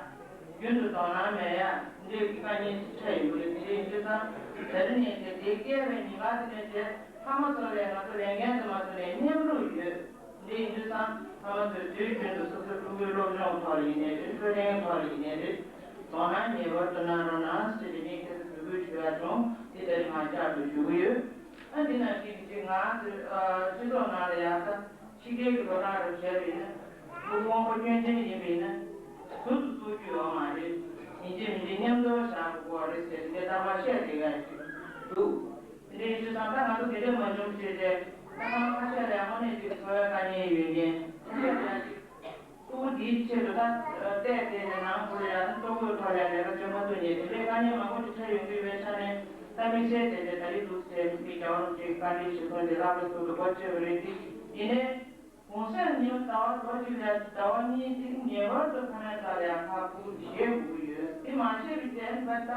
རྒྱུན་དུ་དོ་སྣང་མེད་ཡ་འདི་འདྲའི་དཀའ་ངལ་ཞིག་འཕྲད་ཡོང་གི་རེད། དེ་འདྲ་ཡིན་དུས་ཙང་ད་རེས་ནས་བྱས་དེ་སྐྱེས་པའི་ཉིན་གང་དེ་ནས་བྱས་ཕ་མ་ཚོ་ལས་ང་ཚོ་ལས་འགན་དུ་མ་ཚོ་ནས་མཉམ་རུབ་ཡོད། དེ་འདྲ་ཡིན་དུས་ཙང་ཕ་མ་ཚོས་དུས་རྒྱུན་དུ་སོ་སོའི་ཕྲུ་གུའི་སློབ་སྦྱོང་ཐོག་ལ་ཡིན་ནའི་རེད། འཕྲོད་བསྟེན་ཐོག་ལ་ཡིན་ནའི་རེད། དོ་སྣང་ངེས་པར་དུ་གནང་རོགས་གནང་ཟེར་ཏེ་ངས་ཁྱེད་ཚོ་འབོད་སྐུལ་ཞུ་ཡ་བྱུང་། དེ་ལྟར་ང་བསྐྱར་དུ་ཞུ་གི་ཡོད། ཨ་འདི་ནང་བཞིན་གྱི་ང་ཚོའི་སྤྱི་ཚོགས་ནང་ལ་ཡང་ད། ཕྱི་རྒྱལ་གྱི་ལོ་གྲངས་རུ་བྱས་པ་ཡིན་ན། ཕྲུ་གུ་དབང་པོ་སྐྱོན་ཅན་ཡིན་པ་ཡིན་ན། ཟུར་དུ་བཙུགས་རྒྱུ་ཡོད་མ་རེད། ཡིན་གཅིག་མིན་གཅིག་མཉམ་དུ་བཞག་དགོས་པ་རེད་ཟེར་ཏེ་རྟག་པར་བཤད་བསྡད་ཡ་ཞིག་འདུག་དེ་འདྲ་ཡིན་དུས་ཙང་ད་ང་ཚོ་དེ་འདྲ་མ་བྱུང་ཞེས་བྱས། ད་ཁ་ཁ་ཤས་ལ་དངོས་གནས་ཅིག་འཚོ་བའི་དཀའ་ངལ་ཡོད་མཁན། ཁ་ཤས་ལ་ཅིག་ཕྲུ་གུ་འདིའི་ཆེད་དུ་ད་བལྟས་བལྟས་ནས་ནང་ཁུལ་ལ་ཡང་ལྟོ་གོས་ཐོག་ལ་ཡང་ལས་ཀ་བྱེད་མ་ཐུབ་མཁན་དེ་འདྲའི་དཀའ་ངལ་མང་པོ་ཅིག་འཕྲད་ཡོང་གི་ཡོད་པའི་ཆ་ནས། ད་དམིགས་བསལ་དེ་འདྲའི་ད་རེས་འདུག་ཟེར་འདི་རྒྱལ་བ་རིན་པོ་ཆེའི་བཀའ་འདྲི་ཞུ་སོང་དེ་ལྷག་པའི་ཚུལ་དུ་སྒོ་ཕྱེ་བ་རེད། དེ་ཡིན་ནའི། གུང་སེང་ཉིན་ཟླ་བ་ལོ་གཅིག་ལ་ཟླ་བ་གཉིས་ཏིག་ངེས་པར་དུ་ཕ་མའི་རྩ་ལ་ཡང་ཕར་ཕྲུ་གུ་བཞེས་དགོས་ཀྱི་ཡོད། དེ་མ་བྱས་པའི་རྗེས་ནི་ཕར་ད་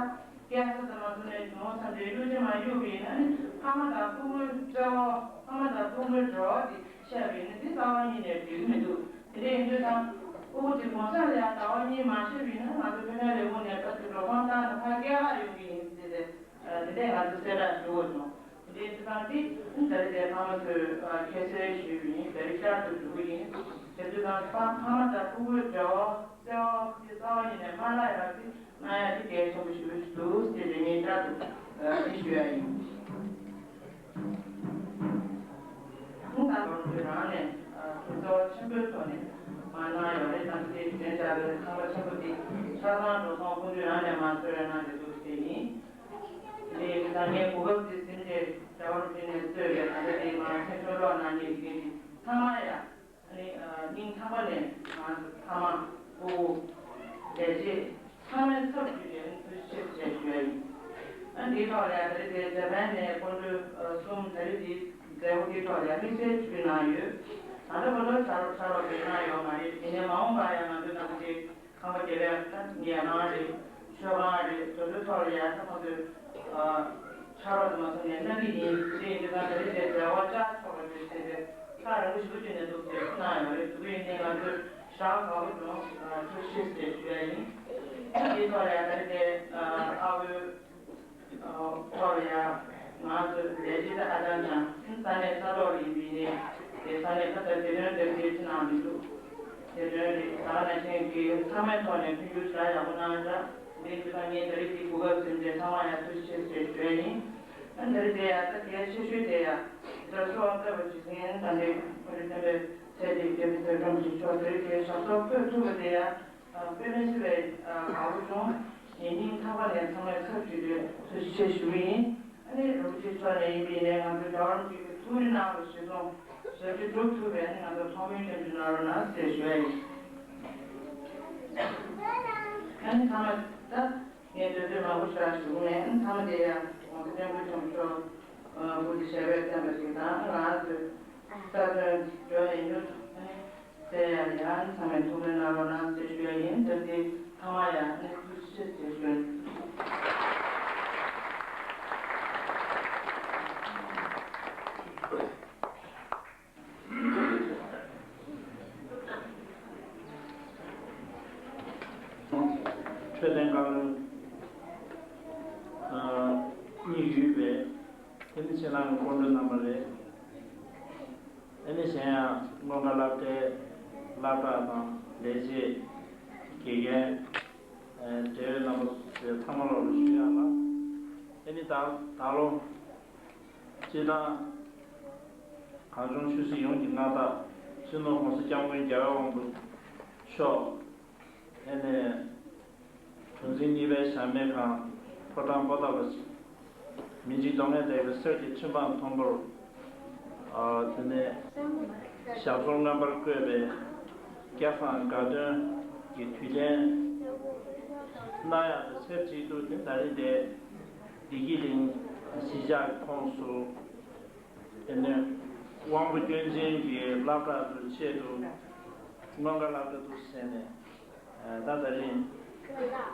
སྐྱེས་ས་ཙམ་མ་སོང་ནས་བྱུང་བསམ་སྟེ་གཡོ་ཇ་མ་གཡུག་པ་ཡིན་ན་ནི་ཕ་མ་དང་ཕྲུ་གུའི་འབྲེལ་བ། ཕ་མ་དང་ཕྲུ་གུའི་འབྲེལ་བ་དེ་ཆད་པ་ཡིན་ན་དེ་རྩ་བ་ཉིད་ནས་འགྲིག་གི་མི་འདུག་དེ་འདྲ་ཡིན་དུས་ཙང་ཕྲུ་གུ་དེ་གུང་སེང་ལ་ཡང་ཟླ་བ་གཉིས་མ་བྱས་པ་ཡིན་ན་ང་ཚོ་ཕ་མའི་ལས་ཁུངས་ནས་ཕར་ཚུར་འགྲོ་སྟངས་བཏང་ནས་ཕར་སྐྱེལ་ག་ཡོང་གི་ཡིན་ཟེར་ཏེ། དེ་འདྲས་ང་ཚོ་གསལ་བསྒྲགས་ཞུ་དགོས་བྱུང་། དེ་འདྲའི་ཚུལ་ཁང་དེ་ད་རེས་དེ་ཕ་མ་ཚོས་ཁྱད་གསོད་ཞུས་པ་ཡིན། ད་རེས་བསྐྱར་དུ་ཞུ་གི་ཡིན། དེ་ཚུལ་ཁང་ཕ་མ་དང་ཕྲུ་གུའི་འབྲེལ་བ་བརྩེ་བ་དེ་རྩ་བ་ཉིད་ནས་མ་བརླག་ཡ་དེ་གནང་ཡ་དེ་གལ་ཆེན་པོ་ཞིག་འདུག་ཟེར་ཏེ་ངས་བསྐྱར་དུ་འདི་ཞུ་ཡ་ཡིན། ད་ལོ་ཚོའི་རང་ནས་གྲོས་ཚོགས་ཆེན་པོའི་ཐོག་ནས་མ་གནང་ཡོད་རེད། ད་དེ་དྲན་བྱ་བའི་ཁང་པ་ཆེན་པོ་དེ་ཆ་ཚང་འགྲོ་སོང་ཀུན་འདུས་རང་ནས་མ་གསོལ་རས་གནང་བཞིན་འདུག་ཟེར་ཡིན། དེ་ཡིན་ཙང་ངས་གོ་སྐབས་འདི་ཟིན་ཏེ་རྒྱལ་བ་རིན་པོ་ཆེ་ནས་གཙོས་པའི་ད་ལྟ་དེ་མ་མཐུན་ཕྱོགས་གློག་གནང་མཁན་དེ་གའི་ཚང་མ་ཡ། ཨ་ནི་སྙིང་ཐག་པ་ནས་ང་ཚོ་ཕ་མ་ཕྲུ་གུ་ལས་བྱེད་ཚང་མའི་ཚབ་ཞུས་ཏེ་ཐུགས་རྗེ་ཆེ་ཞེས་ཞུ་ཡ་ཡིན། ཨ་འདིའི་ཐོག་ལ་ཡ་ད་རེས་དེ་འཇར་པན་ནས་སྐུ་མགྲོན་གསུམ་ད་རེས་དེ་མཛད་སྒོ་དེའི་ཐོག་ལ་ཡ་དམིགས་བསལ་ཞུས་གནང་ཡོད། ད་ལྟ་བར་དུ་ཕྱག་རོགས་ཕྱག་རོགས་དེ་གནང་ཡོད་མ་རེད། དེ་ནས་མ་འོངས་པ་ཡང་ང་ཚོའི་ནང་དེ། ཁང་པ་དེ་ལ་ད་ཉལ་ཁང་རེད། མཆོད་ཁང་རེད། དེ་ཚོའི་ཐོག་ལ་ཡང་ད་ང་ཚོས་ཕྱག་རོགས་དུ་མ་སོང་ནས་གནང་གི་ཡིན། དེ་ཡིན་དུས་ད་ད་རེས་དེ་འབྲེལ་བ་བཅའ་ཆོག་པ་རེད་ཟེར་ཏེ་ཐག་རིང་པོ་ཞེ་པོ་ཅིག་ནས་འདུག་ཟེར་གནང་ཡོད་རེད། དེ་ཚོ་ཡིན་ནའི་ང་ཚོས་ཞེ་དྲག་དགའ་པོ་བྱུང་། ཐུགས་རྗེ་ཆེ་ཟེར་ཞུ་ཡ་ཡིན། དེའི་ཐོག་ལ་ཡང་ད་རེས་དེ་ཨ་བོའི་ཐོག་ལ་ཡང་ང་ཚོ་ལས་བྱེད་ད་ཧ་ཅང་ཅང་ས་གནས་ས་ཐོག་ལ་ཡིན་པའི་ནས་དེ་ས་གནས་ཁ་ཐག་དེ་དོན་དེ་བྱེད་ཅི་གནང་མི་འདུག་དེ་དོན་རེད། ད་ནང་བཞིན་གྱི་ཚང་མའི་ཐོག་ནས་མཐུན་འགྱུར་ཞེ་དྲག་ཡག་པོ་གནང་འདྲ། འདི་ཚོ་ད་ངས་ད་རེས་ཀྱི་གོ་སྐབས་ཟིན་ཏེ་ཚང་མ་ཡང་ཐུགས་རྗེ་ཆེ་ཞེས་ཞུ་ཡ་ཡིན། ཨ་འདིར་དེ་ཡང་ད་གལ་ཆེ་ཤོས་དེ་ཡང་རྒྱ་མཚོ་དབང་རྩ་བ་ཇི་སྙན་དང་འདྲེ་བོད་རིགས་བསྟན་པའི་ཚད་དེ་རྒྱ་མི་ཚོའི་སྒྲོམ་གྱི་ཕྱོགས་དེར་དེ་ཞབས་སོར་འཁོད་ཐུབ་པ་དེ་ཡང་དཔེ་མི་སྲིད་པའི་དགའ་པོ་བྱུང་། ངས་སྙིང་ཐག་པ་ནས་ཚང་མའི་ཚབ་ཞུས་ཏེ་ཐུགས་རྗེ་ཆེ་ཞུ་གི་ཡིན། ཨ་ནི་རིན་པོ་ཆེ་མཆོག་ནས་ཡིན་པའི་ནས་ང་ཚོའི་རྒྱལ་བ་རིན་པོ་ཆེ་གི་ཐུགས་རེ་གནང་བའི་གཞི་བཟུང་ཞབས་ཕྱི་སྒྲུབ་ཐུབ་པའི་ཨ་ནི་ང་ཚོ་ཐོག་མའི་སྐྱབས་འཇུག་གནང་རོགས་གནང་ཟེར་ཞུ་ཡ་ཡིན། ཨ་ནི་ཚང་མ་ད། ངས་འདོད་འདོད་མང་པོ་ཞིག་ཞུ་ངས་ཚང་མ་དེ་ཡང་༸གོང་ས་༸སྐྱབས་མགོན་ཆེན་པོ་མཆོག་སྐུ་ཚེ་ཞབས་པད་བརྟན་པ་ཞིག་དང་ང་ཚོའི་རྩ་དོན་འགྲོ་ཡིན་ཡོད་ཚེ་ཡང་ཡང་ཚང་མས་ཐུགས་ཕན་གནང་རོགས་གནང་ཟེར་ཞུ་ཡ་ཡིན། དེར་དེ་ཚང་མ་ཡང་ནས་ཐུགས་རྗེ་ཆེ་ཟེར་ཞུ། འཕྲོད་བསྟེན་བཀའ་བློན་གཉིས་ཡོད་པས་དེ་ནི་ཕྱི་ནང་གི་སྐུ་མགྲོན་རྣམ་པ་རེད། དེ་ནི་གཞན་ཡང་སྔོན་ཁ་སློབ་གྲྭའི་སློབ་གྲྭ་དང་ལས་བྱེད་དགེ་རྒན་འབྲེལ་ཡོད་རྣམ་པ་ཚང་མ་ལོག་ལ་ཞུ་ཡག་ལ། དེ་ནི་ད་ད་ལོ། སྤྱི་བཏང་གངས་ལྗོངས་ཆོས་སྲིད་ཡོངས་ཀྱི་མངའ་བདག་སྤྱི་ནོར་༸གོང་ས་༸སྐྱབས་མགོན་རྒྱལ་བའི་དབང་པོ་མཆོག་དེ་ནས་གྲུ་འཛིན་གཉིས་པའི་ཞབས་མེད་ཁང་ཕོ་བྲང་པོ་ཏཱ་ལ་མི་འཇིགས་གདོང་ལྔས་བཏེགས་པའི་གསེར་གྱི་ཁྲི་འཕང་མཐོན་པོར། དེ་ནས་ཞབས་སོར་མངོན་པར་བཀོད་པའི་སྐལ་བཟང་དགའ་སྟོན་གྱི་དུས་ཆེན་གནང་ཡག་དང་ཆབས་ཅིག་ཏུ་དེ་ད་རིང་དེ་བདེ་སྐྱིད་གླིང་གཞིས་ཆགས་ཀྱི་ཁོངས་སུ། དེ་ནས་དབང་པོ་སྐྱོན་ཅན་གྱི་སློབ་གྲྭ་དུ་ཆེད་དུ་སྔོན་ཁ་སློབ་གྲྭ་དུ་ཟེར་ནས་ད་ད་རིང་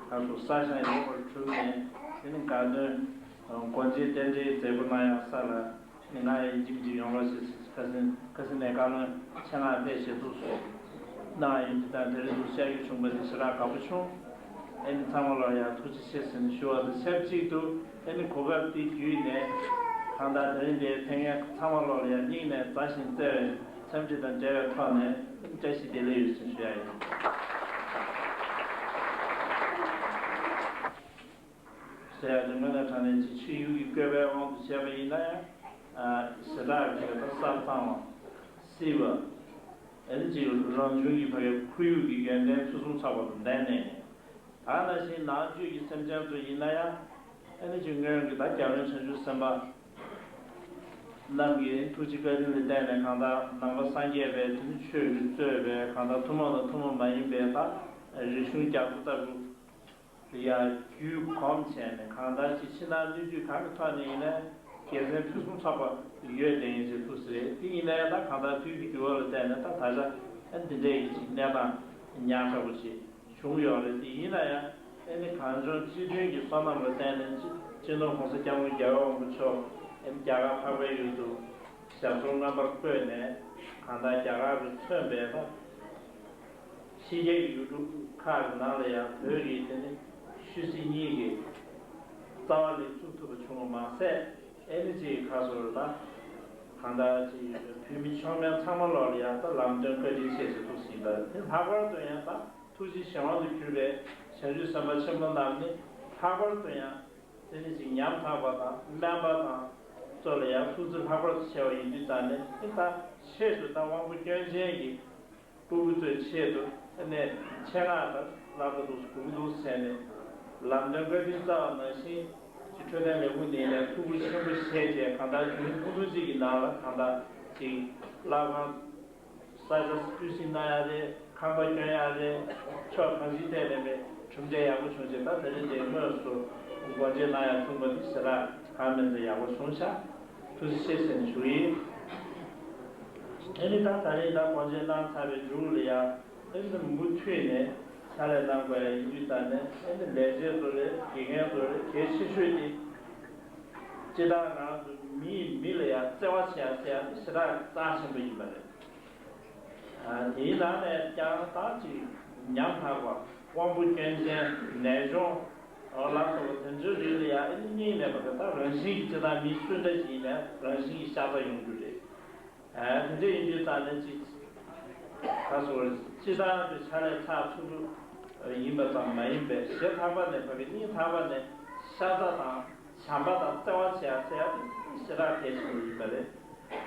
ཁ་སོ་ས་ཞིང་ཡོད་པར་གྲུབ་ནས་དེ་ནི་དགའ་སྟོན་སྒོ་འབྱེད་རྟེན་འབྲེལ་མཛད་སྒོ་གནང་ཡག་ས་ལ་ནི་ང་ཡིན་གཅིག་གཅིག་ཡོང་རོགས་ཞེས་ཁ་སང་ཁ་སང་ནས་བཀའ་བློན་ཆེད་མངགས་ཕེབས་བྱས་ཐུགས་སུ་གནང་ཡིན། དེ་དང་དེ་རིང་དུ་བཤད་རྒྱུ་བྱུང་བ་དེ་ཞེ་དྲག་དགའ་པོ་བྱུང་། ཨེ་ནི་ཚང་མ་ལོག་ཡང་ཐུགས་རྗེ་ཆེ་ཟེར་ནས་ཞུ་བ་དང་ཆབས་ཅིག་ཏུ་ཨེ་ནི་གོ་སྐབས་འདི་བརྒྱུད་ནས་གང་ལྟར་དེ་རིང་འདིར་ཕེབས་མཁན་ཚང་མ་ལོག་ལ་ཡང་སྙིང་ནས་མཛའ་ཞིང་བརྩེ་བའི་འཚམས་འདྲི་དང་འབྲེལ་བའི་ཐོག་ནས་བཀྲ་ཤིས་བདེ་ལེགས་ཡོད་ཟེར་ཞུ་ཡ་ཡིན། ཟེར་ཡ་དེ་དངོས་གནས་དྲང་གནས་ཀྱི་ཕྱི་ཡུལ་གྱི་བཀོད་པའི་དབང་དུ་བྱས་པ་ཡིན་ན་ཡང་ཞེ་དྲག་གི་ད་ས་གཙང་བ་བསིལ་བ། ཨེ་ནི་ཅིག་རང་བྱུང་གི་ཕ་གིའི་ཁོར་ཡུག་གི་ཡོན་ཏན་ཕུན་སུམ་ཚོགས་པ་དང་ལྡན་ནས། ད་ནང་བཞིན་ནང་བཅུད་ཀྱི་སེམས་ཅན་ཚོ་ཡིན་ན་ཡང་ཨེ་ནི་ཅིག་སྔོན་གྱི་ད་རྒྱལ་བློན་བྱང་ཆུབ་སེམས་དཔའ་རྣམས་ཀྱི་ཐུགས་རྗེ་བཀའ་དྲིན་ལ་བརྟེན་ནས་གང་ལྟར་ནང་པ་སངས་རྒྱས་པའི་དེ་ནི་ཆོས་ཀྱི་གཙོས་པའི་གང་ལྟར་ཐུན་མོང་དང་ཐུན་མོང་མ་ཡིན་པའི་ད་རིག་གཞུང་རྒྱ་མཚོ་ལྟ་བུ། ཡང་བརྒྱུད་གོམས་བྱས་ནས་གང་ལྟར་ཅིག་ཕྱི་ནང་སྣོད་བཅུད་གང་གི་ཐོག་ནས་ཡིན་ནའི་དགེ་མཚན་ཕུན་སུམ་ཚོགས་པ་ཡོད་དེ་ཡིན་ཞེས་ཐུགས་སུ་རེད། དེ་ཡིན་ནའི་ད་གང་ལྟར་དུས་ཀྱི་འགྱུར་བ་ལ་བལྟས་ནས་ད་ད་ཆ་འདི་འདྲའི་ཡིན་ཅིག་གནས་སྟངས་ཉག་ཕྲ་པོ་ཅིག་བྱུང་ཡོད་རེད། དེ་ཡིན་ན་ཡང་ཨེ་ནི་གངས་ལྗོངས་སྤྱི་མཐུན་གྱི་སོ་ནམ་ལ་བརྟེན་ནས་སྤྱི་ནོར་༸གོང་ས་༸སྐྱབས་མགོན་རྒྱལ་བའི་དབང་པོ་མཆོག་ཨེ་ནི་རྒྱ་གར་འཕགས་པའི་ཡུལ་དུ་ཞབས་སོར་མངོན་པར་བཀོད་ནས་གང་ལྟར་རྒྱ་གར་གྱིས་མཚོན་པའི་ད། ཕྱི་རྒྱལ་གྱི་ཡུལ་གྲུ་ཁག་གི་ནང་ལ་ཡང་བོད་ཀྱི་དེ་ནི་ཆོས་སྲིད་གཉིས་ཀྱི་རྩ་བ་ལ་བཙུགས་ཐུབ་པ་བྱུང་བ་མ་ཟད་ཨེ་ནི་ཅིག་ཁ་སོར་ད་གང་ལྟར་ཅིག་བོད་མི་མཆོག་དམན་ཚང་མ་ལོག་ལ་ཡང་ད་ལམ་སྟོན་བཀའ་དྲིན་ཆེ་ཞེས་ཐུགས་ཟིན་པ་དེ་ལྷག་པར་དུ་ཡང་ད་ཐུགས་རྗེ་བཞི་དབང་དུ་གྱུར་པའི་བྱང་ཆུབ་སེམས་དཔའ་ཆེན་པོ་རྣམས་ནི་ལྷག་པར་དུ་ཡང་དེ་ནི་ཅིག་ཉམ་ཐག་པ་དང་དམན་པ་དང་ཚོ་ལ་ཡང་ཐུགས་བརྩེ་ལྷག་པར་དུ་ཆེ་བ་ཡིན་དུས་ཙང་ནས་དེ་ད་ཆེད་དུ་ད་དབང་པོ་སྐྱོན་ཅན་གྱི་སྤུ་གུ་ཚོའི་ཆེད་དུ་ཨ་ནི་ཆེད་མངགས་དང་བསླབ་གྲྭ་འདུག་སྒུག་འདུག་ཟེར་ནས་ལམ་སྟོན་བཀའ་དྲིན་སྩལ་བ་ནང་བཞིན་ཅིག་འཕྲོད་བསྟེན་ལས་ཁུངས་ནས་ཡང་ཐུགས་ཁུར་ཆེན་པོ་བཞེས་བྱས་གང་ལྟར་ཉིན་ཐུང་ཐུང་ཅིག་གི་ནང་ལ་གང་ལྟར་ཅིག་བསླབ་ཁང་ས་ཆ་བསྐྱར་ཞིབ་གནང་ཡ་རེད། ཁང་པ་སྐྱོན་ཡ་རེད། ཕྱོགས་གང་ཅིའི་ཐད་ནས་མེད་གྲུབ་འབྲས་ཡག་པོ་བྱུང་རྗེས་ད་དེ་རིང་འདིར་དངོས་སུ་སྒོ་འབྱེད་གནང་ཡ་ཐུག་པ་འདི་ཞེ་དྲག་གང་མིན་ཚེ་ཡག་པོ་བྱུང་ཤག་ཐུགས་རྗེ་ཆེ་ཟེར་ནས་ཞུ་ཡིན། ཨེ་ནི་ད་ད་རིང་ད་སྒོ་འབྱེད་གནང་ཚར་བའི་མཇུག་ལ་ཡང་ཨེ་ནི་མུ་མཐུད་ནས་ཕྱག་ལས་གནང་དགོས་ཡ་ཡིན་དུས་ད་ནས་ཨེ་ནི་ལས་བྱེད་ཚོ་རེད། དགེ་རྒན་ཚོ་རེད། གལ་ཆེ་ཤོས་དེ་སྤྱིར་བཏང་ང་རང་ཚོ་མིས་མི་ལ་ཡང་བརྩེ་བ་བྱེད་ཡ་ཟེར་ཡ་དེ་ཞེ་དྲག་རྩ་ཆེན་པོ་ཡིན་པ་རེད། དེའི་ནང་ནས་ཀྱང་ད་ཅིག་ཉམ་ཐག་པ་དབང་པོ་སྐྱོན་ཅན་ནད་གཞོང་ལ་སོགས་པ་དེ་ཚོའི་རིགས་ལ་ཡང་ཨེ་ནི་སྙིང་ནས་མ་གི་ད་རང་བཞིན་གྱི་སྤྱིར་བཏང་མི་སུ་འདྲ་ཞིག་ཡིན་ནའི་རང་བཞིན་གྱི་ཤ་ཚ་ཡོང་རྒྱུ་རེད། དེ་འདྲ་ཡིན་དུས་ཙང་ནས་ཅིག་ད་སོ་སྤྱིར་བཏང་དུ་ཕྱག་ལས་ཚགས་ཚུད་པོ་ཡིན་པ་ཙམ་མ་ཡིན་པའི་ཞེ་ཐག་པ་ནས་ཕ་གི་སྙིང་ཐག་པ་ནས་ཤ་ཚ་དང་། བྱམས་པ་དང་བརྩེ་བ་བྱེད་ཡ་ཟེར་ཡ་དེ་ཞེ་དྲག་གལ་ཆེན་པོ་ཡིན་པ་རེད།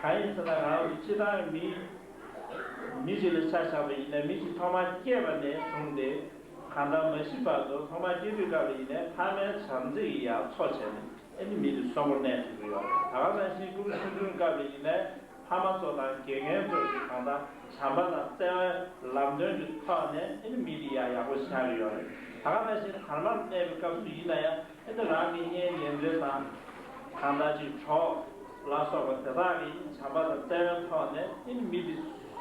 གང་ཡིན་ཟེར་ན་ང་རང་ཚོ་སྤྱིར་བཏང་མི་མི་གཅིག་ལ་ཆ་བཞག་པ་ཡིན་ན། མི་གཅིག་ཐོག་མར་སྐྱེས་པ་ནས་བཟུང་སྟེ་གང་ལྟར་མ་ཤི་བར་དུ། ཐོག་མར་སྐྱེ་དུས་སྐབས་ལ་ཡིན་ནའི་ཕ་མའི་བྱམས་བརྩེ་ཡིས་ཡར་འཚོ་བྱས་ནས་ཨ་ནི་མི་དེ་གསོན་པོར་གནས་ཐུབ་ཀྱི་ཡོད་རེད། ད་ག་ནང་བཞིན་ཕྲུ་གུ་ཆུང་ཆུང་སྐབས་ལ་ཡིན་ནའི་ཕ་མ་ཚོ་དང་དགེ་རྒན་ཚོ་གིས་གང་ལྟར་བྱམས་པ་དང་བརྩེ་བའི་ལམ་སྟོན་གྱི་ཐོག་ནས་ཨ་ནི་མི་དེ་ཡར་ཡག་པོ་ཆགས་ཀྱི་ཡོད་རེད། ད་ག་ནང་བཞིན་དར་མར་གནས་པའི་སྐབས་སུ་ཡིན་ན་ཡང་། ཨེ་ནི་རང་གི་གཉེན་ཉེ་འབྲེལ་དང་། གང་ལྟར་ཅིག་གྲོགས་ལ་སོགས་པ་དེ་དག་གིས་བྱམས་པ་དང་བརྩེ་བའི་ཐོག་ནས་ཨེ་ནི་མི་དེ་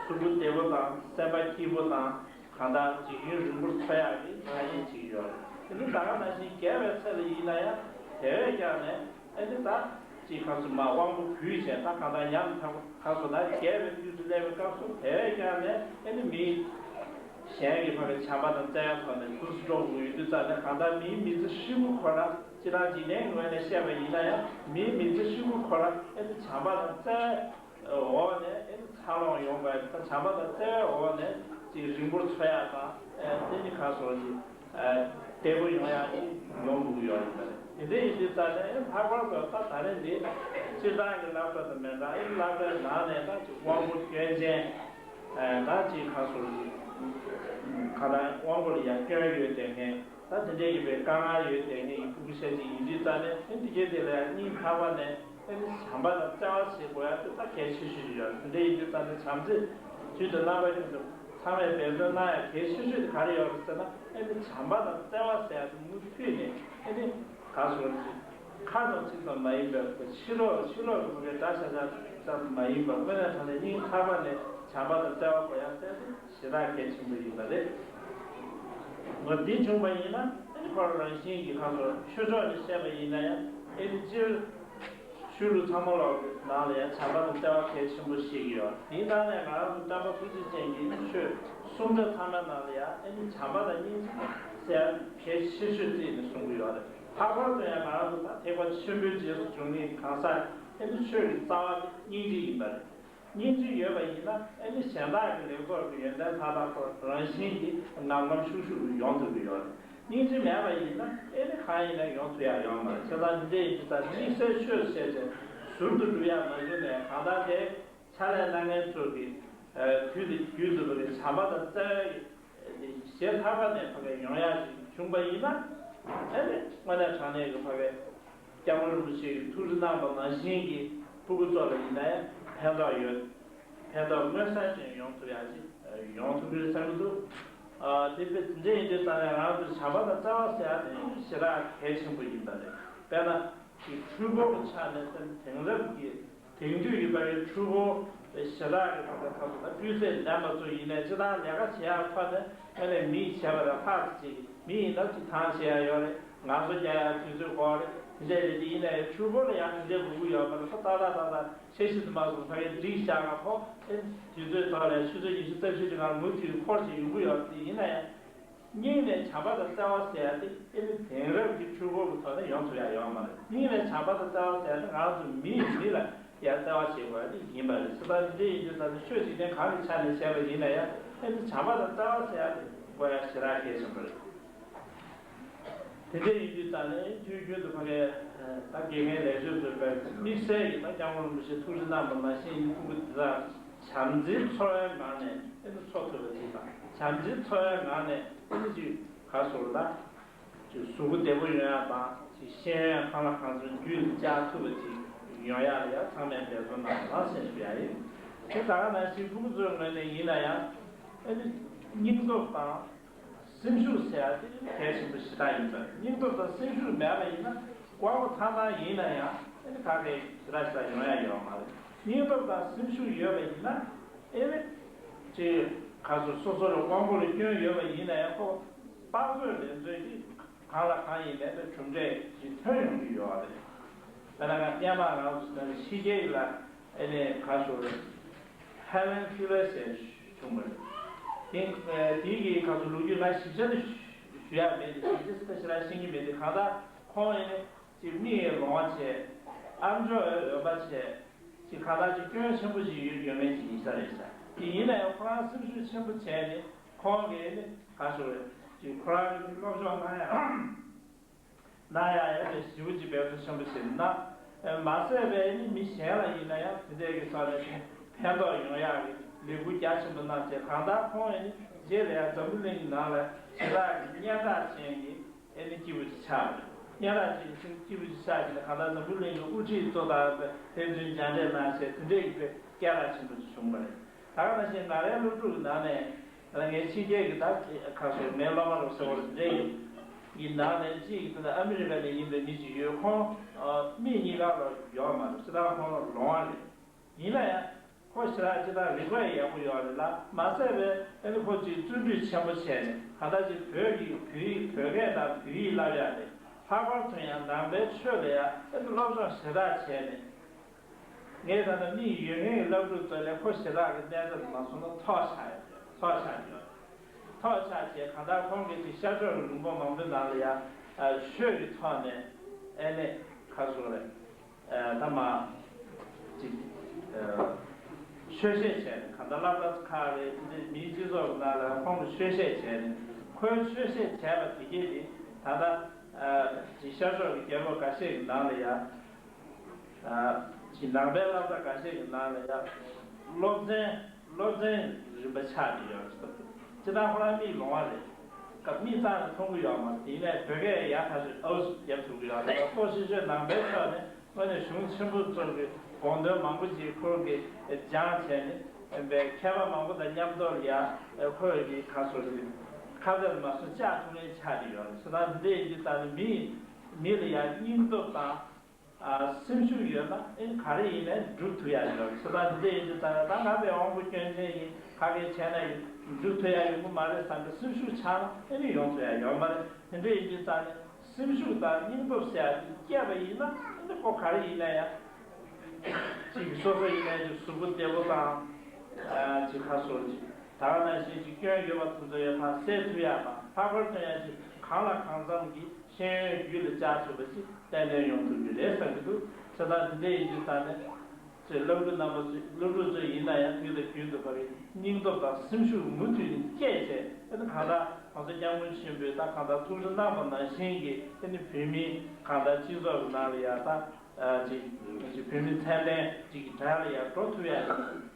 གཟུགས་པོ་བདེ་པོ་དང་། སེམས་པ་སྐྱིད་པོ་དང་། གང་ལྟར་འཇིག་རྟེན་རིང་པོར་འཚོ་ཡག་གི་ཐ་སྙད་བྱེད་ཀྱི་ཡོད་རེད། དེ་ནི་ད་ག་ནང་བཞིན་རྒས་པའི་ཚེ་ལ་ཡིན་ན་ཡང་དེ་བས་ཀྱང་ནས་ཨེ་ནི་ད་ཅིག་ག་ཚོད་མ་དབང་པོ་བུད་བྱས། ད་གང་ལྟར་ཉམ་ཐག་ག་ཚོད་ན་རྒས་པའི་དུས་སུ་སླེབས་པའི་སྐབས་སུ་དེ་བས་ཀྱང་ནས་ཨེ་ནི་མི་གཞན་གྱི་ཕ་གི་བྱམས་པ་དང་བརྩེ་བའི་ཐོག་ནས་ཁུ་སུ་སྤྲོ་དགོས་ཡོད་དུས་ཙམ་ནས། གང་ལྟར་མིའི་མི་ཚེ་ཧྲིལ་པོ་ཁོ་རང་སྤྱིར་བཏང་འཇིག་རྟེན་ངོས་ནས་བཤད་པ་ཡིན་ན་ཡང་། མིའི་མི་ཚེ་ཧྲིལ་པོ་ཁོ་རང་ཨེ་ནི་བྱམས་པ་དང་བརྩེ་བའི་འོག་ནས་ཨེ་ནི་འཚར་ལོངས་ཡོང་བའི། ད་བྱམས་པ་དང་བརྩེ་བའི་འོག་ནས་ཅིག་རིང་པོར་འཚོ་ཡག་དང་། ཨེ་དེ་ནི་ག་སོགས་ཀྱི་ཨ་བདེ་པོ་ཡོང་ཡག་ཅིག་ཡོང་དགོས་ཀྱི་ཡོད་རེད། དེ་འདྲ་ཡིན་དུས་ཙམ་ནས་ལྷག་པར་དུ་ད་ད་རེས་འདི་སྤྱིར་བཏང་གི་སློབ་གྲྭ་དང་མི་འདྲ། ཨེ་སློབ་གྲྭའི་ནང་ནས་ད་ཅིག་དབང་པོ་སྐྱོན་ཅན། ཨ་ད་ཅིག་ག་སོགས་ཀྱི་ག་ལ་དབང་པོ་ལ་ཡང་སྐྱོན་ཡོད་བསྡད་མཁན། ད་དེ་འདྲའི་ཡིན་པའི་དཀའ་ངལ་ཡོད་བསྡད་མཁན་གྱི་ཕྲུ་གུ་ཤ་ཅིག་ཡིན་དུས་ཙམ་ནས། ཨེ་འདི་གའི་དེ་ལ་ཡང་སྙིང་ཐག་པ་ནས་ཨེ་ནི་བྱམས་པ་དང་བརྩེ་བ་བྱེད་དགོས་ཡ་དེ་ད་གལ་ཆེ་ཤོས་ཤིག་ཡོད་རེད། དེ་འདྲ་ཡིན་དུས་ཙམ་ནས་བྱམས་བརྩེ་རྒྱུན་དུ་རྣམ་པ་ཀུན་ཏུ་ཚང་མས་འབད་བརྩོན་གནང་ཡ་གལ་ཆེ་ཤོས་དེ་ག་རེ་ཡོད་རེད་ཟེར་ན། ཨེ་ནི་བྱམས་པ་དང་བརྩེ་བ་ཟེར་ཡ་དེ་མུ་མཐུད་ནས་ཨེ་ནི་ག་སོང་ཅིག་ཁ་དང་ཚིག་ཙམ་མ་ཡིན་པར། ཕྱི་ལོགས་ཕྱི་ལོགས་ཀྱི་ཕ་གི་སྒྲ་ཤ་ཤ་ཙམ་མ་ཡིན་པར། དངོས་གནས་དྲང་གནས་སྙིང་ཐག་པ་ནས་བྱམས་པ་དང་བརྩེ་བ་དགོས་ཡ་ཟེར་ཏེ་ཞེ་དྲག་གལ་ཆེན་པོ་ཡིན་པ་རེད། འོ་འདི་བྱུང་བ་ཡིན་ན་ཨེ་ནི་ཁོ་རང་རང་བཞིན་གྱིས་གང་ཟེར། ཆོས་ཕྱོགས་ནས་བཤད་པ་ཡིན་ན་ཡང་། ཨེ་ནི་སྤྱིར་ཆོས་ལུགས་ཚང་མ་ལོག་གི་ནང་ལ་ཡང་བྱམས་པ་དང་བརྩེ་བ་གལ་ཆེན་པོ་བཤད་ཀྱི་ཡོད། དེའི་ནང་ནས་ང་རང་ཚོ་བསྟན་པ་ཐུགས་རྗེ་ཅན་གྱི་ཆོས་གསུང་སྒྲ་ཚང་མའི་ནང་ལ་ཡང་ཨེ་ནི་བྱམས་པ་དང་སྙིང་རྗེ་ཟེར་ཡ་གལ་ཆེ་ཤོས་བརྩིས་ནས་གསུང་གི་ཡོད་རེད། ལྷག་པར་དུ་ཡང་ང་རང་ཚོ་ད་ཐེག་པ་ཆེན་པོའི་རྗེས་སུ་འཇུག་མཁན་གང་ཟག་ཨེ་ནི་ཆོས་ཀྱི་རྩ་བ་དེ་སྙིང་རྗེ་ཡིན་པ་རེད། སྙིང་རྗེ་ཡོད་པ་ཡིན་ན་ཨེ་ནི་གཞན་དག་གི་ལེགས་ཚོགས་ཀྱི་ཡོན་ཏན་མཐའ་དག་ཁོ་རང་བཞིན་གྱིས་ངམ་ངམ་ཤུགས་ཤུགས་ཀྱིས་ཡོང་ཐུབ་ཀྱི་ཡོད་རེད། སྙིང་རྗེ་མེད་པ་ཡིན་ན་ཨེ་ནི་གང་ཡིན་ན་ཡོང་ཐུབ་ཡ་ཡོད་མ་རེད། བྱས་ཙང་འདི་འདྲ་ཡིན་དུས་ད་དམིགས་བསལ་ཆོས་བཤད་ཚེ་ཟུར་དུ་འགྲོ་ཡ་མ་བྱུང་ནས། གང་ལྟར་དེ་ཕྱག་ལས་གནང་མཁན་ཚོ་གི་དུས་དེ་རྒྱུན་དུ་བ་གི་བྱམས་པ་དང་བརྩེ་བའི་ཞེ་ཐག་པ་ནས་ཕ་གི་ཡོང་ཡ་ཞིག་བྱུང་པ་ཡིན་ན། ཨེ་ནི་དངོས་གནས་དྲང་གནས་ཀྱི་ཕ་གི་སྐྱབས་མགོན་རིན་པོ་ཆེ་གིས་ཐུགས་རྗེ་གནང་པ་ནང་བཞིན་གྱི་ཕྲུ་གུ་ཚོ་ལ་ཡིན་ན་ཡང་ཕན་ཐོགས་ཡོད། ཕན་ཐོགས་མངོན་གསལ་ཅན་ཡོང་ཐུབ་ཡ་ཞིག་ཡོང་ཐུབ་ཀྱི་རེད་བསམ་གྱི་འདུག་ཨ་དེ་དཔེ་དེ་འདྲ་ཡིན་དུས་ཙང་ནས་ང་རང་ཚོ་བྱམས་པ་དང་བརྩེ་བ་ཟེར་ཡ་དེ་ཞེ་དྲག་གལ་ཆེན་པོ་ཡིན་པ་རེད། དཔེར་ན་ཀྱི་འཕྲུལ་འཁོར་གྱི་ཆ་ནས་ད་དེང་རབས་ཀྱི་དེང་དུས་ཀྱི་པར་རིས་འཕྲུལ་འཁོར་ཞེ་དྲག་གི་ཐོག་ནས་ཁ་ཐུག་ད་སྤུས་ཚད་ལྡན་པ་ཚོ་ཡིན་ནའི་སྤྱིར་བཏང་ལས་ཀ་བྱེད་ཡག་ཐོག་ནས་དངོས་གནས་མིས་བྱས་པ་དང་ལྷག་ཅིག་མི་ཡིན་ན་ཅིག་ཐང་ཆད་ཡག་ཡོད་རེད། ངལ་གསོ་རྒྱག་ཡག་དུས་ཚོད་འགོར་རེད། དེ་འདྲ་རེད། དེ་ཡིན་ནའི་འཕྲུལ་འཁོར་ལ་ཡང་དེ་འདྲའི་དགོས་ཀྱི་ཡོད་མ་རེད། ཁོ་ཏག་ཏག་ཏག་ཏག་ཆེ་ཤོས་དུ་མ་སོང་ཕ་གིར་སྒྲིག་བཞག་ག་ཁོ་ཨེ་དུས་ཚོད་ཐོག་ལ་ཆུ་ཚོད་ཉི་ཤུ་རྩ་བཞི་གི་ནང་མུ་མཐུད་འཁོར་བཞིན་ཡོང་གི་ཡོད་རེད། དེ་ཡིན་ན་ཡང་། སྙིང་ནས་བྱམས་པ་དང་བརྩེ་བ་ཟེར་ཡ་དེ་ཨེ་ནི་དེང་རབས་ཀྱི་འཕྲུལ་འཁོར་གྱི་ཐོག་ནས་ཡོང་ཐུབ་ཡ་ཡོད་མ་རེད། སྙིང་ནས་བྱམས་པ་དང་བརྩེ་བ་ཟེར་ཡ་དེ་ང་རང་ཚོ་མི་ཡིས་མི་ལ་ཡ་བརྩེ་བ་བྱེད་དགོས་ཡ་དེ་ཡིན་པ་རེད། སོ་ད་འདི་འདྲ་ཡིན་དུས་ད་ནི་ཆོས་འཇིག་རྟེན་གང་གི་ཆ་ནས་བཤད་པ་ཡིན་ན་ཡང་ཨེ་ནི་བྱམས་པ་དང་བརྩེ་བ་ཟེར་ཡ་དེ་དགོས་ཡ་ཞེ་དྲག་གལ་ཆེན་པོ་རེད། དེ་འདྲ་ཡིན་དུས་ད་ནི་དུས་རྒྱུན་དུ་ཕ་གིའི་ད་དགེ་རྒན་ལེགས་བཅོས་ཚོས་དཔེ་དམིགས་བསལ་གྱི་ད་སྐྱབས་མགོན་རིན་པོ་ཆེ་ཐུགས་རྗེ་གནང་པ་ནང་བཞིན་ཕྲུ་གུ་འདི་དག་བྱམས་བརྩེའི་ཚོར་བའི་ངང་ནས་ཨེ་ནི་འཚོ་ཐུབ་པ་ཅིག་དང་། བྱམས་བརྩེའི་ཚོར་བའི་ངང་ནས་ཨེ་ནི་ཅིག་ག་ཟེར་ད། ཅིག་གཟུགས་པོ་བདེ་པོ་ཡོང་ཡ་དང་། ཅིག་ཤེས་ཡོན་གང་ལ་གང་འཚམ་རྒྱུན་དུ་བཅར་ཐུབ་པ་ཅིག་ཡོང་ཡ་ལ་ཡང་ཚང་མས་འབད་བརྩོན་གནང་རོགས་ཞེས་ཞུ་ཡ་ཡིན། དེ་ད་ག་ནང་བཞིན་ཕྲུ་གུ་ཚོའི་ངོས་ནས་ཡིན་ན་ཡང་ཨེ་ནི་སྙིང་སྟོབས་དང་སེམས་ཤུགས་ཟེར་ཡ་དེ་གལ་ཆེན་པོ་ཞེ་དྲག་ཡིན་པ་རེད། སྙིང་སྟོབས་དང་སེམས་ཤུགས་མེད་པ་ཡིན་ན་དཀའ་མོ་ཐང་ཐང་ཡིན་ན་ཡང་ཨེ་ནི་ག་གེ་ཞེ་དྲག་ཞེ་དྲག་ཡོང་ཡ་ཡོད་མ་རེད། སྙིང་སྟོབས་དང་སེམས་ཤུགས་ཡོད་པ་ཡིན་ན་ཨེ་ནི་ཅིག་ག་ཚོད་སོ་སོ་ལ་དབང་པོ་ལ་སྐྱོན་ཡོད་པ་ཡིན་ན་ཡང་ཁོ་དཔག་ཚོད་ལས་ཚོད་ཀྱིས་གང་ལ་གང་ཡིན་མེད་པའི་གྲུབ་འབྲས་ཀྱི་ཐོན་ཡོང་གི་ཡོད་རེད། དཔེར་ན་ང་སྔོན་མ་ང་ཚོ་ཕྱི་རྒྱལ་ལ་ཨེ་ནས་ག་ཚོད་Helen Keller་ཟེར་བྱུང་བ་རེད། དེ་དེའི་གི་ག་ཚོད་ལོ་རྒྱུས་ང་ཞིབ་ཆ་དུ་ཞུ་ཡ་མེད་དེ། ཞིབ་ཆ་ཞེ་དྲག་ཤེས་ཀྱི་མེད་དེ། གང་ལྟར་ཁོང་ཨེ་ནས་ཅིག་མིག་ལོང་བ་བྱས། ཨམ་ཅོག་འོད་པ་བྱས། ཅིག་གང་ལྟར་ཅིག་སྐྱོན་ཆེན་པོ་ཅིག་ཡོད་ཡོད་མེད་ཅིག་ཡིན་ས་རེད་ཤག་དེ་ཡིན་ན་ཡང་ཁོ་རང་སེམས་ཤུགས་ཆེན་པོ་བྱས་ནས་ཁོང་གིས་ནི་ག་ཚོད་རེད། ཅིག་ཁོ་རང་གི་སློབ་སྦྱོང་གནང་ཡ། ན་ཡང་ཡང་དེ་ཞེ་པོ་ཅིག་འབད་བརྩོན་ཆེན་པོ་བྱས་ན། མ་ཟད་པའི་ནི་མི་གཞན་ལ་ཡིན་ན་ཡང་དེ་འདྲའི་གི་ཐོག་ནས་ཕན་ཐོགས་ཡོང་ཡག་གི་ལས་འགུལ་རྒྱ་ཆེན་པོ་གནང་བྱས། གང་ལྟར་ཁོང་ཡང་ནི་རྗེས་ལ་ཡང་འཛམ་བུ་གླིང་གི་ནང་ལ་ཞེ་དྲག་གི་སྙན་གྲགས་ཅན་གྱི་ཨེ་ནི་སྐྱེས་བུ་ཅིག་ཆགས་པ་རེད། སྙན་གྲགས་ཅན་གྱི་སྐྱེས་བུ་ཅིག་ཆགས་ཀྱི་ནི་གང་ལྟར་འཛམ་བུ་གླིང་གི་དབུ་ཁྲིད་གཙོ་བོ་དང་ཕན་ཚུན་མཇལ་འཕྲད་གནང་བྱས། དེ་འདྲའི་གི་དཔེ་སྐད་གྲགས་ཆེན་པོ་ཅིག་བྱུང་བ་རེད། ད་ག་ནང་བཞིན་ང་རའི་སློབ་ཕྲུག་གི་ནང་ནས། ད་ངའི་ཕྱི་རྒྱལ་གྱི་ད་ཁ་སོ་ངའི་སློབ་མ་རུ་ཟེར་བ་རེད། འདྲ་ཡི་ནང་ནས་གཅིག་གི་ད་ཨ་མི་རི་ཀ་ནས་ཡིན་པའི་མི་ཅིག་ཡོད། ཁོང་མིག་གཉིས་ཀ་ལོ་ཡོད་མ་རེད། སྤྱིར་བཏང་ཁོང་ལོ་ལོང་བ་རེད། ཡིན་ན་ཡང་ཁོ་ཞེ་དྲག་ཅི་ལྟར་རིག་པ་ཡག་པོ་ཡོད་རེད་ལ། མ་ཟད་པའི་ཨ་ནི་ཁོ་ཅིག་བརྩོན་འགྲུས་ཆེན་པོ་བྱས་ནས། གང་ལྟར་ཅིག་བོད་ཀྱི་བོད་ཡིག་བོད་སྐད་དང་བོད་ཡིག་བསླབ་ཡག་རེད། ལྷག་པར་དུ་ཡང་ནང་པའི་ཆོས་ལ་ཡང་ཨ་ནི་སློབ་སྦྱོང་ཞེ་དྲག་བྱས་ནས། ངས་ད་ལྟ་མིག་ཡོད་མཁན་གྱི་སློབ་ཕྲུག་ཚོ་ལས་ཁོ་ཞེ་དྲག་གི་གནས་སྟངས་མ་སོང་ན་ཐོག་ཆགས་ཡོད། ཐོག་ཆགས་ཡོད། ཐོག་ཆགས་བྱས། གང་ལྟར་ཁོང་གིས་ཅིག་ཤར་ཕྱོགས་ཀྱི་ལུང་པ་མང་པོའི་ནང་ལ་ཡང་ཆོས་ཀྱི་ཐོག་ནས་ཨེ་ནས་ཁ་སོ་རེད། ད་མ་ཅིག་ཆོས་བཤད་བྱས་ནས། གང་ལྟར་སློབ་གྲྭ་ཁག་རེད། དེ་འདྲའི་མིའི་སྤྱི་ཚོགས་ཀྱི་ནང་ལ་ཁོང་གིས་ཆོས་བཤད་བྱས་ནས། ཁོའི་ཆོས་བཤད་བྱས་པ་དེ་གས་དེ་ད་ལྟ་ཅིག་ཤར་ཕྱོགས་ཀྱི་རྒྱལ་ཁབ་འགའ་ཤས་ཀྱི་ནང་ལ་ཡང་། ཅིག་ནང་པའི་སློབ་གྲྭ་འགའ་ཤས་ཀྱི་ནང་ལ་ཡང་སློབ་ཚན་སློབ་ཚན་རིམ་པ་ཆགས་ཀྱི་ཡོད་རེད། སྤྱིར་བཏང་ཁོ་རང་མིག་ལོང་བ་རེད། སྐབས་མིག་གཙང་ནས་མཐོང་གི་ཡོད་མ་རེད། དེ་ཡིན་ནའི་བོད་སྐད་ཡག་ཐག་ཆོད་ཨའུ་ཟུག་རྒྱབ་ཐུབ་ཀྱི་ཡོད་རེད། གཙོ་ཆེ་ཤོས་ནང་པའི་ཕྱོགས་ནས་དངོས་གནས་གཞུང་ཆེན་པོ་ཚོ་གི་དགོངས་དོན་མང་པོ་ཅིག་ཁོང་གིས་སྦྱངས་བྱས་ནས། མཁས་པ་མང་པོ་དང་མཉམ་དུ་ལ་ཡང་ཁོས་ཀྱི་ཁ་སོ་ཞིག་ཁ་གཏད་མ་སོང་བཅག་ཐུབ་མཁན་ཆགས་ཀྱི་ཡོད་རེད། བྱས་ཙང་འདི་ཡིན་དུས་ད་ནི་མི་མི་ལ་ཡང་སྙིང་སྟོབས་དང་། ཨ། སེམས་ཤུགས་ཡོད་ན་ཨེ་ག་རེ་ཡིན་ནའི་འགྲུབ་ཐུབ་ཡ་ཡོད་རེད། བྱས་ཙང་འདི་འདྲ་ཡིན་དུས་ད་ད་ང་དཔེ་དབང་པོ་སྐྱོན་ཅན་ཡིན། ག་གེ་བྱས་ན་ཡིན་འགྲུབ་ཐུབ་ཡ་ཡོང་གི་མ་རེད་བསམ་པའི་སེམས་ཤུགས་ཆག་ན་ཨེ་ནི་ཡོང་ཐུབ་ཡ་ཡོད་མ་རེད། དེ་འདྲ་ཡིན་དུས་ད་ནི་སེམས་ཤུགས་དང་སྙིང་སྟོབས་ཟེར་ཡ་དེ་སྐྱེས་པ་ཡིན་ན་ཨེ་ནི་ཁོ་ག་རེ་ཡིན་ན་ཡང་ཅིག་སོ་སོ་ཡིན་ནའི་ཅིག་གཟུགས་པོ་བདེ་པོ་དང་། ཨ། ཅིག་ཁ་སོ་ཅིག་ད་ག་ནང་བཞིན་ཅིག་སྐྱོན་ཡོད་པ་དེ་ཚོ་ཡང་ཕར་སེལ་ཐུབ་ཡ་དང་། ལྷག་པར་དུ་ཡང་ཅིག་གང་ལ་གང་འཚམ་གྱི་ཤེས་ཡོན་རྒྱུད་ལ་བཅག་ཐུབ་པ་ཅིག་ཏན་ཏན་ཡོང་ཐུབ་ཀྱི་རེད་བསམ་གྱི་འདུག་བྱས་ཙང་འདི་འདྲ་ཡིན་དུས་ད་ནི་ཚོས་སློབ་ཕྲུག་རྣམ་པ་ཚོས་སློབ་ཕྲུག་ཚོ་ཡིན་ན་ཡང་དུས་དང་རྒྱུན་དུ་ཕ་གི་སྙིང་སྟོབས་དང་སེམས་ཤུགས་མུ་མཐུད་ནས་བསྐྱེད་བྱས། ཨ་ནི་གང་ལྟར་༸གོང་ས་༸སྐྱབས་མགོན་ཆེན་པོས་ད་གང་ལྟར་ཐུགས་རེ་གནང་པ་ནང་བཞིན་གྱི་ཨ་ནི་བོད་མི་གང་ལྟར་སྤྱི་ཚོགས་ཀྱི་ནང་ལ་ཡང་ད། ཨ། ཅིག་ཅིག་བོད་མི་ཚད་ལྡན་ཅིག་གི་གྲས་ལ་ཡང་འགྲོ་ཐུབ་ཡ་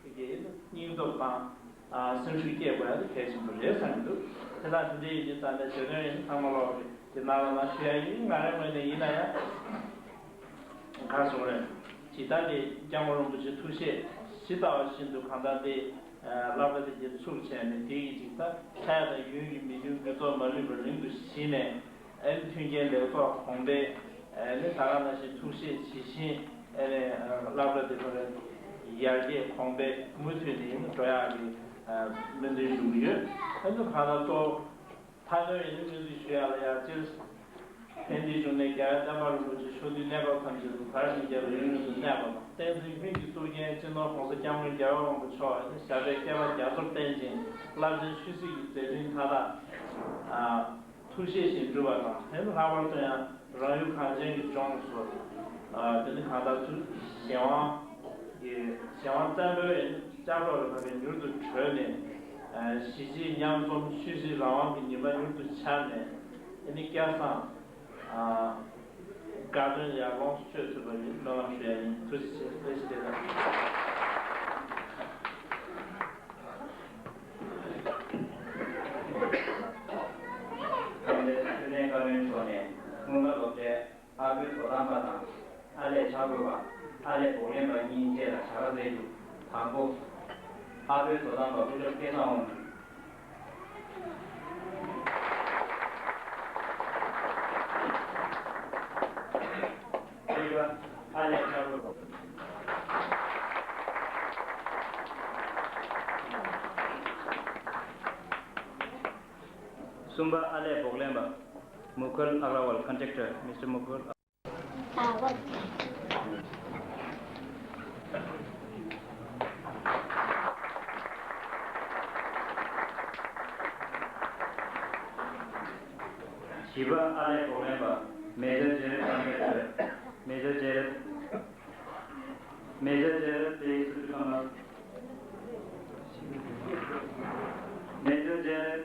ཅིག་གི་སྙིང་སྟོབས་དང་། ཨ། སེམས་ཤུགས་སྐྱེད་དགོས་ཡ་དེ་གལ་ཆེན་པོ་རེད་བསམ་གྱི་འདུག་དེ་དང་དེ་འདྲ་ཡིན་དུས་ད་ནས་བརྗོད་དོན་ཡིན་ཚང་མ་ལོག་གི་དེ་ནང་ལ་ནང་ཞུ་ཡ་ཡིན། ང་རའི་ངོས་ནས་ཡིན་ན་ཡང་ག་སོང་རེད། ཇི་ལྟར་དེ་༸སྐྱབས་མགོན་རིན་པོ་ཆེ་ཐུགས་བཞེད་ཇི་ལྟ་བ་བཞིན་དུ་གང་ལྟར་དེ་སློབ་གྲྭ་དེ་གྱད་ཚུགས་བྱས་ནས། དེ་ཡི་ཅིག་ད་ཕྲན་དང་ཡུན་གྱི་མི་འདུན་རྒུད་ཚོགས་མ་ལུས་པར་རིང་དུ་ཞི་ནས། ཨེ་མཐུན་རྐྱེན་ལེགས་ཚོགས་གོང་འཕེལ། ཨེ་ནི་ད་ག་ནང་བཞིན་ཐུགས་བཞེད་ཇི་བཞིན་ཨེ་ནི་སློབ་གྲྭ་འདི་ཚོ་ལ་ཡར་རྒྱས་གོང་འཕེལ་མུ་མཐུད་ནས་ཡིན་འགྲོ་ཡག་གི་སྨོན་འདུན་ཞུ་གི་ཡོད། ཨེ་ནི་གང་ལྟར་གཙོ་བོ་མཐའ་དོན་ཡིན་ནི་སྨོན་འདུན་ཞུ་ཡག་ལ་ཡང་སྤྱིར་ཕན་བདེའི་འབྱུང་གནས་རྒྱལ་བའི་བསྟན་པ་རིན་པོ་ཆེ་ཕྱོགས་དུས་གནས་སྐབས་ཐམས་ཅད་དུ་དར་ཞིང་རྒྱས་པར་ཡུན་རིང་དུ་གནས་པ་དང་། བསྟན་འཛིན་ཀུན་གྱི་གཙུག་རྒྱན་སྤྱི་ནོར་༸གོང་ས་༸སྐྱབས་མགོན་རྒྱལ་བ་དབང་པོ་མཆོག་ནི་ཞབས་པད་བསྐལ་པ་རྒྱ་མཚོར་བརྟན་ཅིང་། རླབས་ཆེན་ཆོས་སྲིད་ཀྱི་མཛད་འཕྲིན་མཐའ་དག་ཐུགས་བཞེད་བཞིན་འགྲུབ་པ་དང་། དེ་ནི་ལྷག་པར་དུ་ཡང་རང་ཡུལ་གངས་ཅན་གྱི་ལྗོངས་སུ། དེ་ནི་གང་ལྟར་དུ་གཞན་དབང་གི་གཞན་དབང་བཙན་པོའི་ལྕགས་སྒྲོག་ལས་ཕ་གི་མྱུར་དུ་གྲོལ་ནས། གཞིས་བྱེས་མཉམ་འཛོམས་ཆོས་སྲིད་རང་དབང་གི་ཉི་མ་མྱུར་དུ་འཆར་ནས། དེ་ནི་སྐལ་བཟང་དགའ་སྟོན་ཡར་ལོངས་སུ་སྤྱོད་ཐུབ་པ་ཡིན་སྨོན་ལམ་ཞུ་ཡ་ཡིན། ཐུགས་རྗེ་ཆེ། བཀྲ་ཤིས་བདེ་ལེགས། ཐུབ་བསྟན་བཀའ་བློན་མཆོག་ནས་སྔོན་བཀའ་སློབ་གྲྭའི་ཨ་བོའི་དོ་དམ་པ་དང་། ཨ་ལས་ཕྱག་ཕུལ་བ། ཨ་ལས་བོགས་ལེན་པ་གཉིས་བཅས་ལ་བྱ་དགའ་སྩལ་རྒྱུ། དང་པོ། ཨ་བོའི་དོ་དམ་པ་སྐུ་ཞབས་སྐལ་བཟང་དབང་ཕྱུག་གཉིས་པ། ཨ་ལས་ཕྱག་ཕུལ་བ། གསུམ་པ། ཨ་ལས་བོགས་ལེན་པ། མུ་ཁུལ་ཨག་ར་ཝལ། Conductor Mister Mukul། བཞི་པ། ཨ་ལས་བོགས་ལེན་པ། མེ་ཇར་ཇེ་རེད་བསམ་འཕེལ་ཚེ། མེ་ཇར་ཇེ་རེད། མེ་ཇར་ཇེ་རེད། Please come up. མེ་ཇར་ཇེ་རེད།